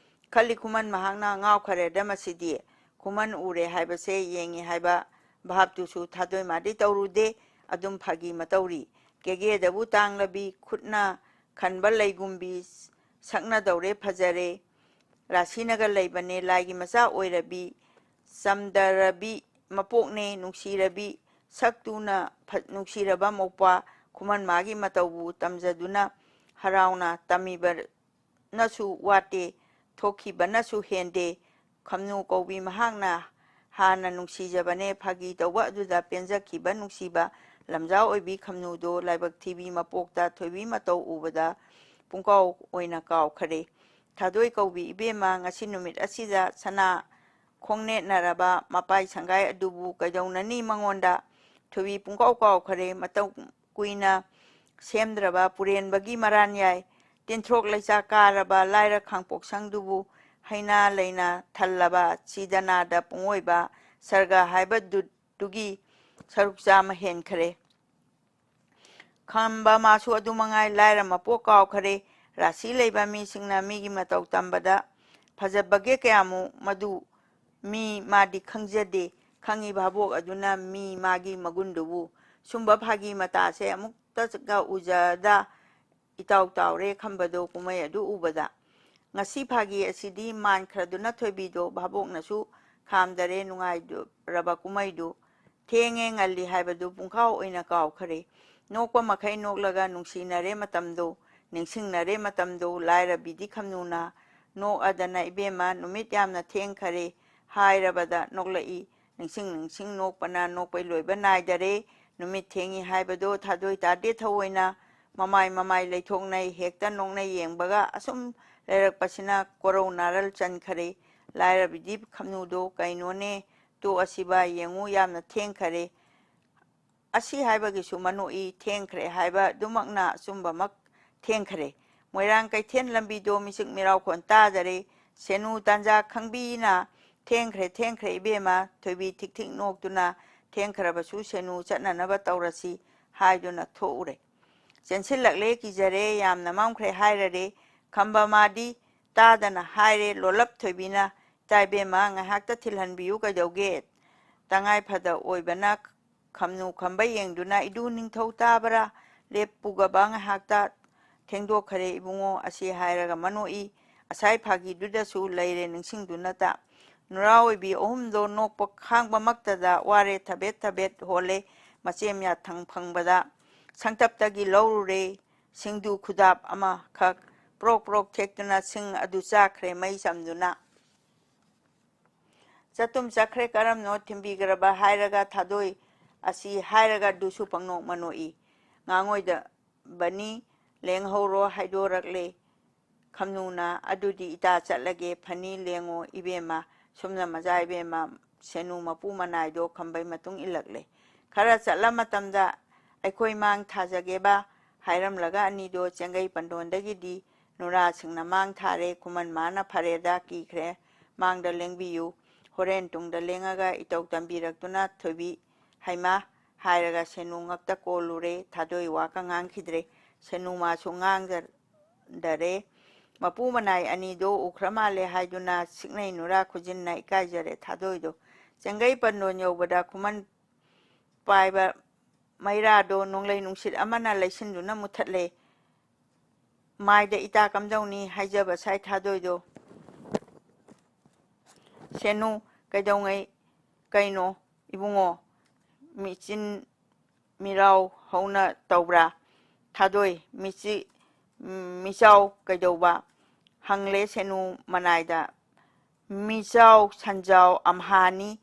ꯈꯜꯂꯤ ꯈꯨꯃꯟ ꯃꯍꯥꯛꯅ ꯉꯥꯎꯈꯔꯦꯗ ꯃꯁꯤꯗꯤ꯫ ꯈꯨꯃꯟ ꯎꯔꯦ ꯍꯥꯏꯕꯁꯦ ꯌꯦꯡꯉꯤ ꯍꯥꯏꯕ ꯚꯥꯞꯇꯨꯁꯨ ꯊꯥꯗꯣꯏ ꯃꯥꯗꯤ ꯇꯧꯔꯨꯗꯦ꯫ ꯑꯗꯨꯝ ꯐꯥꯒꯤ ꯃꯇꯧꯔꯤ꯫ ꯀꯦꯒꯦꯗꯕꯨ ꯇꯥꯡꯂꯕꯤ ꯈꯨꯠꯅ ꯈꯟꯕ ꯂꯩꯒꯨꯝꯕꯤ ꯁꯛꯅꯗꯧꯔꯦ ꯐꯖꯔꯦ꯫ ꯔꯥꯁꯤꯅꯒ ꯂꯩꯕꯅꯦ ꯂꯥꯏꯒꯤ ꯃꯆꯥ ꯑꯣꯏꯔꯕꯤ꯫ ꯆꯝꯗꯔꯕꯤ ꯃꯄꯣꯛꯅꯦ ꯅꯨꯡꯁꯤꯔꯕꯤ꯫ ꯁꯛꯇꯨꯅ ꯐ-, ꯅꯨꯡꯁꯤꯔꯕ ꯃꯧꯄ꯭ꯋꯥ ꯈꯨꯃꯟ ꯃꯥꯒꯤ ꯃꯇꯧꯕꯨ ꯇꯝꯖꯗꯨꯅ ꯍꯔꯥꯎꯅ ꯇꯝꯃꯤꯕ ꯅꯁꯨ ꯋꯥꯠꯇꯦ, ꯊꯣꯛꯈꯤꯕꯅꯁꯨ ꯍꯦꯟꯗꯦ꯫ ꯈꯝꯅꯨ ꯀꯧꯕꯤ ꯃꯍꯥꯛꯅ ꯍꯥꯟꯅ ꯅꯨꯡꯁꯤꯖꯕꯅꯦ꯫ ꯐꯥꯒꯤ ꯇꯧꯕ ꯑꯗꯨꯗ ꯄꯦꯟꯖꯈꯤꯕ ꯅꯨꯡꯁꯤꯕ ꯂꯝꯖꯥ ꯑꯣꯏꯕꯤ ꯈꯝꯅꯨꯗꯣ ꯂꯥꯏꯕꯛ ꯊꯤꯕꯤ ꯃꯄꯣꯛꯇ ꯊꯣꯏꯕꯤ ꯃꯇꯧ ꯎꯕꯗ ꯄꯨꯡꯀꯥꯎ ꯑꯣꯏꯅ ꯀꯥꯎꯈꯔꯦ꯫ ꯊꯥꯗꯣꯏ ꯀꯧꯕꯤ ꯏꯕꯦꯝꯃ, ꯉꯁꯤ ꯅꯨꯃꯤꯠ ꯑꯁꯤꯗ ꯁꯅꯥ ꯈꯣꯡꯅꯦꯠꯅꯔꯕ ꯃꯄꯥꯏ ꯁꯪꯒꯥꯏ ꯑꯗꯨꯕꯨ ꯀꯩꯗꯧꯅꯅꯤ ꯃꯉꯣꯟꯗ? ꯊꯣꯏꯕꯤ ꯄꯨꯡꯀꯥꯎ ꯀꯥꯎꯈꯔꯦ꯫ ꯃꯇꯧ ꯀꯨꯏꯅ ꯁꯦꯝꯗ꯭ꯔꯕ ꯄꯨꯔꯦꯟꯕꯒꯤ ꯃꯔꯥꯟ ꯌꯥꯏ꯫ ꯇꯤꯟꯊ꯭ꯔꯣꯛ ꯂꯩꯆꯥ ꯀꯥꯔꯕ ꯂꯥꯏꯔ ꯈꯥꯡꯄꯣꯛꯁꯪꯗꯨꯕꯨ ꯍꯩꯅꯥ ꯂꯩꯅ ꯊꯜꯂꯕ ꯁꯤꯗꯅꯥꯗ ꯄꯨꯡꯑꯣꯏꯕ ꯁꯔꯒ ꯍꯥꯏꯕꯗꯨꯒꯤ ꯁꯔꯨꯛ ꯆꯥꯝꯃ ꯍꯦꯟꯈꯔꯦ꯫ ꯈꯝꯕ ꯃꯥꯁꯨ ꯑꯗꯨ ꯃꯉꯥꯏ, ꯂꯥꯏꯔ ꯃꯄꯣꯛ ꯀꯥꯎꯈꯔꯦ꯫ ꯔꯥꯁꯤ ꯂꯩꯕ ꯃꯤꯁꯤꯡꯅ ꯃꯤꯒꯤ ꯃꯇꯧ ꯇꯝꯕꯗ ꯐꯖꯕꯒꯦ ꯀꯌꯥꯃꯨꯛ ꯃꯗꯨ ꯃꯤ ꯃꯥꯗꯤ ꯈꯪꯖꯗꯦ꯫ ꯈꯪꯉꯤ ꯚꯥꯕꯣꯛ ꯑꯗꯨꯅ ꯃꯤ ꯃꯥꯒꯤ ꯃꯒꯨꯟꯗꯨꯕꯨ꯫ ꯁꯨꯝꯕ ꯐꯥꯒꯤ ꯃꯇꯥꯁꯦ ꯑꯃꯨꯛꯇꯒ ꯎꯖꯗ ꯏꯇꯥꯎ ꯇꯥꯎꯔꯦ ꯈꯝꯕꯗꯣ ꯀꯨꯝꯍꯩ ꯑꯗꯨ ꯎꯕꯗ꯫ ꯉꯁꯤ ꯐꯥꯒꯤ ꯑꯁꯤꯗꯤ ꯃꯥꯟꯈ꯭ꯔꯗꯨꯅ ꯊꯣꯏꯕꯤꯗꯣ ꯚꯥꯕꯣꯛꯅꯁꯨ ꯈꯥꯝꯗꯔꯦ ꯅꯨꯡꯉꯥꯏꯔꯕ ꯀꯨꯝꯍꯩꯗꯨ꯫ ꯊꯦꯡꯉꯦ ꯉꯜꯂꯤ ꯍꯥꯏꯕꯗꯨ ꯄꯨꯡꯈꯥꯎ ꯑꯣꯏꯅ ꯀꯥꯎꯈꯔꯦ꯫ ꯅꯣꯛꯄ ꯃꯈꯩ ꯅꯣꯛꯂꯒ ꯅꯨꯡꯁꯤꯅꯔꯦ ꯃꯇꯝꯗꯣ, ꯅꯤꯡꯁꯤꯡꯅꯔꯦ ꯃꯇꯝꯗꯣ꯫ ꯂꯥꯏꯔꯕꯤꯗꯤ ꯈꯝꯅꯨꯅ ꯅꯣꯛꯑꯗꯅ "ꯏꯕꯦꯝꯃ, ꯅꯨꯃꯤꯠ ꯌꯥꯝꯅ ꯊꯦꯡꯈꯔꯦ" ꯍꯥꯏꯔꯕꯗ ꯅꯣꯛꯂꯛꯏ꯫ ꯅꯤꯡꯁꯤꯡ ꯅꯤꯡꯁꯤꯡ ꯅꯣꯛꯄꯅ ꯅꯣꯛꯄꯩ ꯂꯣꯏꯕ ꯅꯥꯏꯗꯔꯦ꯫ ꯅꯨꯃꯤꯠ ꯊꯦꯡꯉꯤ ꯍꯥꯏꯕꯗꯣ ꯊꯥꯗꯣꯏ ꯇꯥꯗꯦ ꯊꯑꯣꯏꯅ ꯃꯃꯥꯏ ꯃꯃꯥꯏ ꯂꯩꯊꯣꯛꯅꯩ꯫ ꯍꯦꯛꯇ ꯅꯣꯛꯅ ꯌꯦꯡꯕꯒ ꯑꯁꯨꯝ ꯂꯩꯔꯛꯄꯁꯤꯅ ꯀꯣꯔꯧ ꯅꯥꯔꯜ ꯆꯟꯈꯔꯦ꯫ ꯂꯥꯏꯔꯕꯤꯗꯤ ꯈꯝꯅꯨꯗꯣ "ꯀꯩꯅꯣꯅꯦ, ꯇꯣꯛꯑꯁꯤꯕ, ꯌꯦꯡꯉꯨ ꯌꯥꯝꯅ ꯊꯦꯡꯈꯔꯦ"꯫ ꯑꯁꯤ ꯍꯥꯏꯕꯒꯤꯁꯨ ꯃꯅꯣꯛꯏ, ꯊꯦꯡꯈ꯭ꯔꯦ ꯍꯥꯏꯕ ꯑꯗꯨꯃꯛꯅ ꯑꯆꯨꯝꯕꯃꯛ ꯊꯦꯡꯈꯔꯦ꯫ ꯃꯣꯏꯔꯥꯡ ꯀꯩꯊꯦꯜ ꯂꯝꯕꯤꯗꯣ ꯃꯤꯆꯤꯛ ꯃꯤꯔꯥꯎꯈꯣꯟ ꯇꯥꯗꯔꯦ꯫ ꯁꯦꯅꯨ ꯇꯥꯟꯖꯥ ꯈꯪꯕꯤꯅ "ꯊꯦꯡꯈ꯭ꯔꯦ, ꯊꯦꯡꯈ꯭ꯔꯦ ꯏꯕꯦꯝꯃ", ꯊꯣꯏꯕꯤ ꯊꯤꯛ ꯊꯤꯛ ꯅꯣꯛꯇꯨꯅ "ꯊꯦꯡꯈ꯭ꯔꯕꯁꯨ ꯁꯦꯅꯨ ꯆꯠꯅꯅꯕ ꯇꯧꯔꯁꯤ" ꯍꯥꯏꯗꯨꯅ ꯊꯣꯛꯎꯔꯦ꯫ "ꯆꯦꯟꯁꯤꯜꯂꯛꯂꯦ, ꯀꯤꯖꯔꯦ, ꯌꯥꯝꯅ ꯃꯝꯈ꯭ꯔꯦ" ꯍꯥꯏꯔꯔꯦ꯫ ꯈꯝꯕ ꯃꯥꯗꯤ ꯇꯥꯗꯅ ꯍꯥꯏꯔꯦ ꯂꯣꯜꯂꯞ ꯊꯣꯏꯕꯤꯅ, "ꯏꯇꯥ ꯏꯕꯦꯝꯃ, ꯉꯥꯏꯍꯥꯛꯇ ꯊꯤꯜꯍꯟꯕꯤꯌꯨ ꯀꯩꯗꯧꯒꯦ?" ꯇꯉꯥꯏ ꯐꯗ ꯑꯣꯏꯕꯅ ꯈꯝꯅꯨ ꯈꯝꯕ ꯌꯦꯡꯗꯨꯅ, "ꯏꯗꯨ ꯅꯤꯡꯊꯧ ꯇꯥꯕ꯭ꯔꯥ? ꯂꯦꯞꯄꯨꯒꯕ ꯉꯥꯏꯍꯥꯛꯇ, ꯊꯦꯡꯗꯣꯛꯈꯔꯦ ꯏꯕꯨꯡꯉꯣ" ꯑꯁꯤ ꯍꯥꯏꯔꯒ ꯃꯅꯣꯛꯏ꯫ ꯑꯁꯥꯏ ꯐꯥꯒꯤꯗꯨꯗꯁꯨ ꯂꯩꯔꯦ ꯅꯤꯡꯁꯤꯡꯗꯨꯅꯇ꯫ ꯅꯨꯔꯥ ꯑꯣꯏꯕꯤ ꯑꯍꯨꯝꯗꯣ ꯅꯣꯛꯄ ꯈꯥꯡꯕꯃꯛꯇꯗ ꯋꯥꯔꯦ ꯊꯕꯦꯠ ꯊꯕꯦꯠ ꯍꯣꯜꯂꯦ꯫ ꯃꯆꯦꯝ ꯌꯥꯊꯪ ꯐꯪꯕꯗ ꯁꯪꯇꯞꯇꯒꯤ ꯂꯧꯔꯨꯔꯦ ꯁꯤꯡꯗꯨ ꯈꯨꯗꯥꯞ ꯑꯃꯈꯛ꯫ ꯄ꯭ꯔꯣꯛ ꯄ꯭ꯔꯣꯛ ꯊꯦꯛꯇꯨꯅ ꯁꯤꯡ ꯑꯗꯨ ꯆꯥꯈ꯭ꯔꯦ ꯃꯩ ꯆꯝꯗꯨꯅ꯫ ꯆꯠꯇꯨꯝ ꯆꯠꯈ꯭ꯔꯦ, ꯀꯔꯝꯅꯣ ꯊꯤꯟꯕꯤꯈ꯭ꯔꯕ ꯍꯥꯏꯔꯒ ꯊꯥꯗꯣꯏ ꯑꯁꯤ ꯍꯥꯏꯔꯒ ꯑꯗꯨꯁꯨ ꯄꯪꯅꯣꯛ ꯃꯅꯣꯛꯏ꯫ ꯉꯥꯡꯉꯣꯏꯗꯕꯅꯤ, ꯂꯦꯡꯍꯧꯔꯣ ꯍꯥꯏꯗꯣꯔꯛꯂꯦ꯫ ꯈꯝꯅꯨꯅ, "ꯑꯗꯨꯗꯤ ꯏꯇꯥ ꯆꯠꯂꯒꯦ, ꯐꯅꯤ ꯂꯦꯡꯉꯣ ꯏꯕꯦꯝꯃ"꯫ ꯁꯨꯝꯅ ꯃꯆꯥ ꯏꯕꯦꯝꯃ ꯁꯦꯅꯨ ꯃꯄꯨ ꯃꯅꯥꯏꯗꯣ ꯈꯝꯕꯩ ꯃꯇꯨꯡ ꯏꯜꯂꯛꯂꯦ꯫ ꯈꯔ ꯆꯠꯂ ꯃꯇꯝꯗ, "ꯑꯩꯈꯣꯏ ꯃꯥꯡ ꯊꯥꯖꯒꯦꯕ" ꯍꯥꯏꯔꯝꯂꯒ ꯑꯅꯤꯗꯣ ꯆꯦꯡꯒꯩ ꯄꯟꯗꯣꯟꯗꯒꯤꯗꯤ ꯅꯨꯔꯥꯁꯤꯡꯅ ꯃꯥꯡ ꯊꯥꯔꯦ꯫ ꯈꯨꯃꯟ ꯃꯥꯅ, "ꯐꯔꯦꯗ, ꯀꯤꯈ꯭ꯔꯦ, ꯃꯥꯡꯗ ꯂꯦꯡꯕꯤꯌꯨ, ꯍꯣꯔꯦꯟ ꯇꯨꯡꯗ ꯂꯦꯡꯉꯒ ꯏꯇꯧ ꯇꯝꯕꯤꯔꯛꯇꯨꯅ ꯊꯣꯏꯕꯤ"꯫ "ꯍꯩꯃꯥ!" ꯍꯥꯏꯔꯒ ꯁꯦꯅꯨ ꯉꯛꯇ ꯀꯣꯜꯂꯨꯔꯦ꯫ ꯊꯥꯗꯣꯏ ꯋꯥ ꯀ ꯉꯥꯡꯈꯤꯗ꯭ꯔꯦ꯫ ꯁꯦꯅꯨ ꯃꯥꯁꯨ ꯉꯥꯡꯖꯗꯔꯦ꯫ ꯃꯄꯨ ꯃꯅꯥꯏ ꯑꯅꯤꯗꯣ ꯎꯈ꯭ꯔ ꯃꯥꯜꯂꯦ ꯍꯥꯏꯗꯨꯅ ꯁꯤꯛꯅꯩ ꯅꯨꯔꯥ ꯈꯨꯖꯤꯟꯅ ꯏꯀꯥꯏꯖꯔꯦ ꯊꯥꯗꯣꯏꯗꯣ꯫ ꯆꯦꯡꯒꯩ ꯄꯟꯗꯣꯟ ꯌꯧꯕꯗ ꯈꯨꯃꯟ ꯄꯥꯏꯕ ꯃꯩꯔꯥꯗꯣ ꯅꯣꯡꯂꯩ ꯅꯨꯡꯁꯤꯠ ꯑꯃꯅ ꯂꯩꯁꯤꯟꯗꯨꯅ ꯃꯨꯊꯠꯂꯦ꯫ "ꯃꯥꯏꯗ ꯏꯇꯥ ꯀꯝꯗꯧꯅꯤ ꯍꯥꯏꯖꯕ ꯁꯥꯏ ꯊꯥꯗꯣꯏꯗꯣ"꯫ ꯁꯦꯅꯨ, "ꯀꯩꯗꯧꯉꯩ ꯀꯩꯅꯣ ꯏꯕꯨꯡꯉꯣ? ꯃꯤꯆꯤꯟ ꯃꯤꯔꯥꯎ ꯍꯧꯅ ꯇꯧꯕ꯭ꯔꯥ?" ꯊꯥꯗꯣꯏ, "ꯃꯤꯆꯤ-, ꯃꯤꯆꯥꯎ ꯀꯩꯗꯧꯕ?" ꯍꯪꯂꯦ ꯁꯦꯅꯨ ꯃꯅꯥꯏꯗ꯫ "ꯃꯤꯆꯥꯎ ꯁꯟꯖꯥꯎ ꯑꯝꯍꯥꯅꯤ,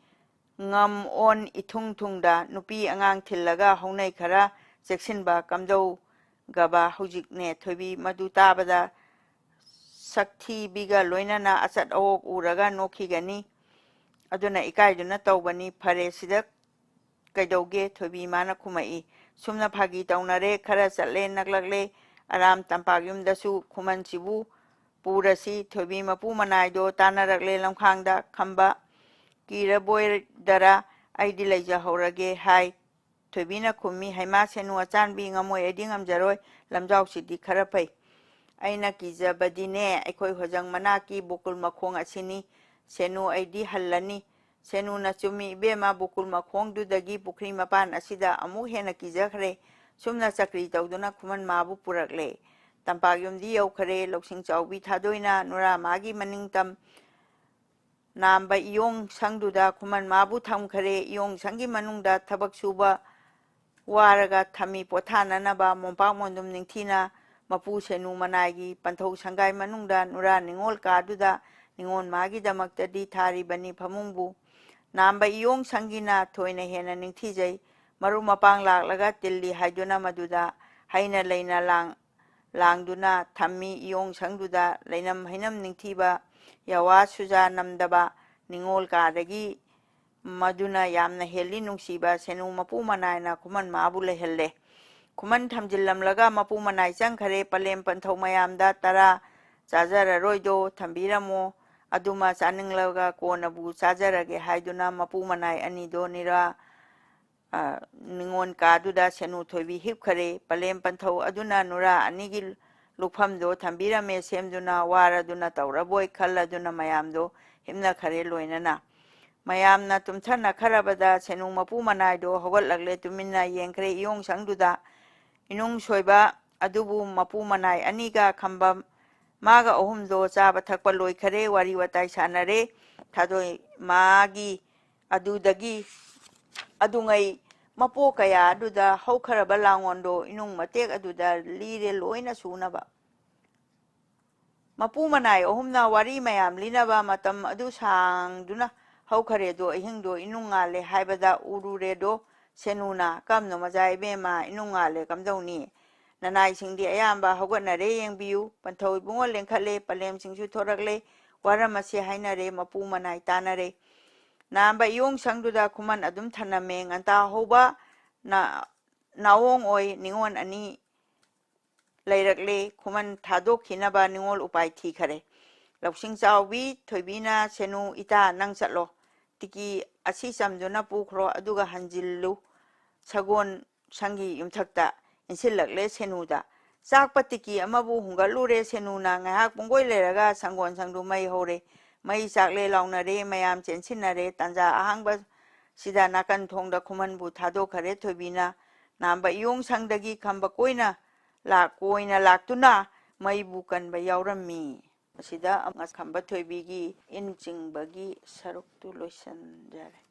ꯉꯝ ꯑꯣꯟ ꯏꯊꯨꯡ ꯊꯨꯡꯗ ꯅꯨꯄꯤ ꯑꯉꯥꯡ ꯊꯤꯜꯂꯒ ꯍꯧꯅꯩ ꯈꯔ ꯆꯦꯛꯁꯤꯟꯕ ꯀꯝꯗꯧꯒꯕ ꯍꯧꯖꯤꯛꯅꯦ ꯊꯣꯏꯕꯤ?" ꯃꯗꯨ ꯇꯥꯕꯗ ꯁꯛꯊꯤꯕꯤꯒ ꯂꯣꯏꯅꯅ ꯑꯆꯠ ꯑꯋꯣꯛ ꯎꯔꯒ ꯅꯣꯛꯈꯤꯒꯅꯤ꯫ ꯑꯗꯨꯅ ꯏꯀꯥꯏꯗꯨꯅ ꯇꯧꯕꯅꯤ꯫ "ꯐꯔꯦ, ꯁꯤꯗ ꯀꯩꯗꯧꯒꯦ?" ꯊꯣꯏꯕꯤ ꯃꯥꯅ ꯈꯨꯝꯃꯛꯏ꯫ ꯁꯨꯝꯅ ꯐꯥꯒꯤ ꯇꯧꯅꯔꯦ꯫ ꯈꯔ ꯆꯠꯂꯦ, ꯅꯛꯂꯛꯂꯦ꯫ ꯑꯔꯥꯝ ꯇꯝꯄꯥꯛ ꯌꯨꯝꯗꯁꯨ ꯈꯨꯃꯟꯁꯤꯕꯨ ꯄꯨꯔꯁꯤ꯫ ꯊꯣꯏꯕꯤ ꯃꯄꯨ ꯃꯅꯥꯏꯗꯣ ꯇꯥꯟꯅꯔꯛꯂꯦ ꯂꯝꯈꯥꯡꯗ꯫ "ꯈꯝꯕ ꯀꯤꯔꯕꯣꯏꯗꯔ, ꯑꯩꯗꯤ ꯂꯩꯖꯍꯧꯔꯒꯦ" ꯍꯥꯏ꯫ ꯊꯣꯏꯕꯤꯅ ꯈꯨꯝꯃꯤ, "ꯍꯩꯃꯥ ꯁꯦꯅꯨ ꯑꯆꯥꯟꯕꯤ, ꯉꯝꯃꯣꯏ, ꯑꯩꯗꯤ ꯉꯝꯖꯔꯣꯏ꯫ ꯂꯝꯖꯥꯎꯁꯤꯗꯤ ꯈꯔ ꯐꯩ꯫ ꯑꯩꯅ ꯀꯤꯖꯕꯗꯤꯅꯦ, ꯑꯩꯈꯣꯏ ꯍꯣꯖꯪ ꯃꯅꯥꯛꯀꯤ ꯕꯣꯀꯨꯜ ꯃꯈꯣꯡ ꯑꯁꯤꯅꯤ꯫ ꯁꯦꯅꯨ, ꯑꯩꯗꯤ ꯍꯜꯂꯅꯤ"꯫ ꯁꯦꯅꯨꯅ, "ꯆꯨꯝꯃꯤ ꯏꯕꯦꯝꯃ, ꯕꯣꯀꯨꯜ ꯃꯈꯣꯡꯗꯨꯗꯒꯤ ꯄꯨꯈ꯭ꯔꯤ ꯃꯄꯥꯟ ꯑꯁꯤꯗ ꯑꯃꯨꯛ ꯍꯦꯟꯅ ꯀꯤꯖꯈ꯭ꯔꯦ"꯫ ꯁꯨꯝꯅ ꯆꯀ꯭ꯔꯤ ꯇꯧꯗꯨꯅ ꯈꯨꯃꯟ ꯃꯥꯕꯨ ꯄꯨꯔꯛꯂꯦ꯫ ꯇꯝꯄꯥꯛ ꯌꯨꯝꯗꯤ ꯌꯧꯈꯔꯦ꯫ ꯂꯧꯁꯤꯡ ꯆꯥꯎꯕꯤ ꯊꯥꯗꯣꯏꯅ ꯅꯨꯔꯥ ꯃꯥꯒꯤ ꯃꯅꯤꯡꯇꯝ ꯅꯥꯝꯕ ꯏꯌꯣꯡ ꯁꯪꯗꯨꯗ ꯈꯨꯃꯟ ꯃꯥꯕꯨ ꯊꯝꯈꯔꯦ꯫ ꯏꯌꯣꯡ ꯁꯪꯒꯤ ꯃꯅꯨꯡꯗ ꯊꯕꯛ ꯁꯨꯕ ꯋꯥꯔꯒ ꯊꯝꯃꯤ ꯄꯣꯊꯥꯅꯅꯕ꯫ ꯃꯣꯝꯄꯥꯛ ꯃꯣꯟꯗꯨꯝ ꯅꯤꯡꯊꯤꯅ ꯃꯄꯨ ꯁꯦꯅꯨ ꯃꯅꯥꯏꯒꯤ ꯄꯟꯊꯧ ꯁꯪꯒꯥꯏ ꯃꯅꯨꯡꯗ ꯅꯨꯔꯥ ꯅꯤꯉꯣꯜ ꯀꯥꯗꯨꯗ ꯅꯤꯉꯣꯜ ꯃꯥꯒꯤꯗꯃꯛꯇꯗꯤ ꯊꯥꯔꯤꯕꯅꯤ ꯐꯃꯨꯡꯕꯨ꯫ ꯅꯥꯝꯕ ꯏꯌꯣꯡ ꯁꯪꯒꯤꯅ ꯊꯣꯏꯅ ꯍꯦꯟꯅ ꯅꯤꯡꯊꯤꯖꯩ꯫ ꯃꯔꯨꯞ ꯃꯄꯥꯡ ꯂꯥꯛꯂꯒ ꯇꯤꯜꯂꯤ ꯍꯥꯏꯗꯨꯅ ꯃꯗꯨꯗ ꯍꯩꯅ ꯂꯩꯅ ꯂꯥꯡ-, ꯂꯥꯡꯗꯨꯅ ꯊꯝꯃꯤ꯫ ꯏꯌꯣꯡ ꯁꯪꯗꯨꯗ ꯂꯩꯅꯝ ꯍꯩꯅꯝ ꯅꯤꯡꯊꯤꯕ, ꯌꯥꯋꯥ ꯁꯨꯖꯥ ꯅꯝꯗꯕ ꯅꯤꯉꯣꯜ ꯀꯥꯗꯒꯤ ꯃꯗꯨꯅ ꯌꯥꯝꯅ ꯍꯦꯜꯂꯤ ꯅꯨꯡꯁꯤꯕ ꯁꯦꯅꯨ ꯃꯄꯨ ꯃꯅꯥꯏꯅ ꯈꯨꯃꯟ ꯃꯥꯕꯨ ꯂꯩꯍꯜꯂꯦ꯫ ꯈꯨꯃꯟ ꯊꯝꯖꯤꯜꯂꯝꯂꯒ ꯃꯄꯨ ꯃꯅꯥꯏ ꯆꯪꯈꯔꯦ꯫ ꯄꯂꯦꯝ ꯄꯟꯊꯧ ꯃꯌꯥꯝꯗ ꯇꯔꯥ ꯆꯥꯖꯔꯔꯣꯏꯗꯣ ꯊꯝꯕꯤꯔꯝꯃꯣ, ꯑꯗꯨꯃ ꯆꯥꯅꯤꯡꯂꯒ ꯀꯣꯟꯅꯕꯨ ꯆꯥꯖꯔꯒꯦ ꯍꯥꯏꯗꯨꯅ ꯃꯄꯨ ꯃꯅꯥꯏ ꯑꯅꯤꯗꯣ ꯅꯤꯔꯥ-, ꯑ, ꯅꯤꯉꯣꯜ ꯀꯥꯗꯨꯗ ꯁꯦꯅꯨ ꯊꯣꯏꯕꯤ ꯍꯤꯞꯈꯔꯦ꯫ ꯄꯂꯦꯝ ꯄꯟꯊꯧ ꯑꯗꯨꯅ ꯅꯨꯔꯥ ꯑꯅꯤꯒꯤ ꯂꯨꯐꯝꯗꯣ ꯊꯝꯕꯤꯔꯝꯃꯦ ꯁꯦꯝꯗꯨꯅ, ꯋꯥꯔꯗꯨꯅ ꯇꯧꯔꯕꯣꯏ ꯈꯜꯂꯗꯨꯅ ꯃꯌꯥꯝꯗꯣ ꯍꯤꯞꯅꯈꯔꯦ ꯂꯣꯏꯅꯅ꯫ ꯃꯌꯥꯝꯅ ꯇꯨꯝꯊꯅꯈ꯭ꯔꯕꯗ ꯁꯦꯅꯨ ꯃꯄꯨ ꯃꯅꯥꯏꯗꯣ ꯍꯧꯒꯠꯂꯛꯂꯦ, ꯇꯨꯃꯤꯟꯅ ꯌꯦꯡꯈ꯭ꯔꯦ ꯏꯌꯣꯡ ꯁꯪꯗꯨꯗ꯫ ꯏꯅꯨꯡ ꯁꯣꯏꯕ ꯑꯗꯨꯕꯨ ꯃꯄꯨ ꯃꯅꯥꯏ ꯑꯅꯤꯒ ꯈꯝꯕ ꯃꯥꯒ ꯑꯍꯨꯝꯗꯣ ꯆꯥꯕ ꯊꯛꯄ ꯂꯣꯏꯈꯔꯦ, ꯋꯥꯔꯤ ꯋꯥꯇꯥꯏ ꯁꯥꯟꯅꯔꯦ꯫ ꯊꯥꯗꯣꯏ ꯃꯥꯒꯤ ꯑꯗꯨꯗꯒꯤ ꯑꯗꯨꯉꯩ ꯃꯄꯣꯛ ꯀꯌꯥ ꯑꯗꯨꯗ ꯍꯧꯈ꯭ꯔꯕ ꯂꯥꯡꯑꯣꯟꯗꯣ ꯏꯅꯨꯡ ꯃꯇꯦꯛ ꯑꯗꯨꯗ ꯂꯤꯔꯦ ꯂꯣꯏꯅ ꯁꯨꯅꯕ꯫ ꯃꯄꯨ ꯃꯅꯥꯏ ꯑꯍꯨꯝꯅ ꯋꯥꯔꯤ ꯃꯌꯥꯝ ꯂꯤꯅꯕ ꯃꯇꯝ ꯑꯗꯨ ꯁꯥꯡꯗꯨꯅ ꯍꯧꯈꯔꯦꯗꯣ, ꯑꯍꯤꯡꯗꯣ ꯏꯅꯨꯡ ꯉꯥꯜꯂꯦ ꯍꯥꯏꯕꯗ ꯎꯔꯨꯔꯦꯗꯣ ꯁꯦꯅꯨꯅ꯫ "ꯀꯝꯅꯣ ꯃꯆꯥ ꯏꯕꯦꯝꯃ, ꯏꯅꯨꯡ ꯉꯥꯜꯂꯦ ꯀꯝꯗꯧꯅꯤ? ꯅꯅꯥꯏꯁꯤꯡꯗꯤ ꯑꯌꯥꯝꯕ ꯍꯧꯒꯠꯅꯔꯦ ꯌꯦꯡꯕꯤꯌꯨ꯫ ꯄꯟꯊꯧ ꯏꯕꯨꯡꯉꯣ ꯂꯦꯡꯈꯠꯂꯦ, ꯄꯂꯦꯝꯁꯤꯡꯁꯨ ꯊꯣꯔꯛꯂꯦ, ꯋꯥꯔꯝꯃꯁꯦ ꯍꯥꯏꯅꯔꯦ, ꯃꯄꯨ ꯃꯅꯥꯏ ꯇꯥꯅꯔꯦ"꯫ ꯅꯥꯝꯕ ꯏꯌꯣꯡ ꯁꯪꯗꯨꯗ ꯈꯨꯃꯟ ꯑꯗꯨꯝ ꯊꯅꯝꯃꯦ꯫ ꯉꯟꯇꯥ ꯍꯧꯕ ꯅ-, ꯅꯥꯑꯣꯡ ꯑꯣꯏ ꯅꯤꯉꯣꯜ ꯑꯅꯤ ꯂꯩꯔꯛꯂꯦ꯫ ꯈꯨꯃꯟ ꯊꯥꯗꯣꯛꯈꯤꯅꯕ ꯅꯤꯉꯣꯜ ꯎꯄꯥꯏ ꯊꯤꯈꯔꯦ꯫ ꯂꯧꯁꯤꯡ ꯆꯥꯎꯕꯤ ꯊꯣꯏꯕꯤꯅ, "ꯁꯦꯅꯨ ꯏꯇꯥ, ꯅꯪ ꯆꯠꯂꯣ꯫ ꯇꯤꯀꯤ ꯑꯁꯤ ꯆꯝꯗꯨꯅ ꯄꯨꯈ꯭ꯔꯣ, ꯑꯗꯨꯒ ꯍꯟꯖꯤꯜꯂꯨ"꯫ ꯁꯒꯣꯜ ꯁꯪꯒꯤ ꯌꯨꯝꯊꯛꯇ ꯏꯟꯁꯤꯜꯂꯛꯂꯦ ꯁꯦꯅꯨꯗ꯫ ꯆꯥꯛꯄ ꯇꯤꯀꯤ ꯑꯃꯕꯨ ꯍꯨꯟꯒꯠꯂꯨꯔꯦ ꯁꯦꯅꯨꯅ꯫ ꯉꯥꯏꯍꯥꯛ ꯄꯨꯡꯒꯣꯏ ꯂꯩꯔꯒ ꯁꯪꯒꯣꯜ ꯁꯪꯗꯨ ꯃꯩ ꯍꯧꯔꯦ꯫ "ꯃꯩ ꯆꯥꯛꯂꯦ" ꯂꯥꯎꯅꯔꯦ꯫ ꯃꯌꯥꯝ ꯆꯦꯟꯁꯤꯟꯅꯔꯦ꯫ ꯇꯥꯟꯖꯥ ꯑꯍꯥꯡꯕ ꯁꯤꯗ ꯅꯥꯀꯟ ꯊꯣꯡꯗ ꯈꯨꯃꯟꯕꯨ ꯊꯥꯗꯣꯛꯈꯔꯦ ꯊꯣꯏꯕꯤꯅ꯫ ꯅꯥꯝꯕ ꯏꯌꯣꯡ ꯁꯪꯗꯒꯤ ꯈꯝꯕ ꯀꯣꯏꯅ ꯂꯥꯛ-, ꯀꯣꯏꯅ ꯂꯥꯛꯇꯨꯅ ꯃꯩꯕꯨ ꯀꯟꯕ ꯌꯥꯎꯔꯝꯃꯤ꯫ ꯃꯁꯤꯗ ꯑꯃ ꯈꯝꯕ ꯊꯣꯏꯕꯤꯒꯤ ꯏꯟ ꯆꯤꯡꯕꯒꯤ ꯁꯔꯨꯛꯇꯨ ꯂꯣꯏꯁꯤꯟꯖꯔꯦ꯫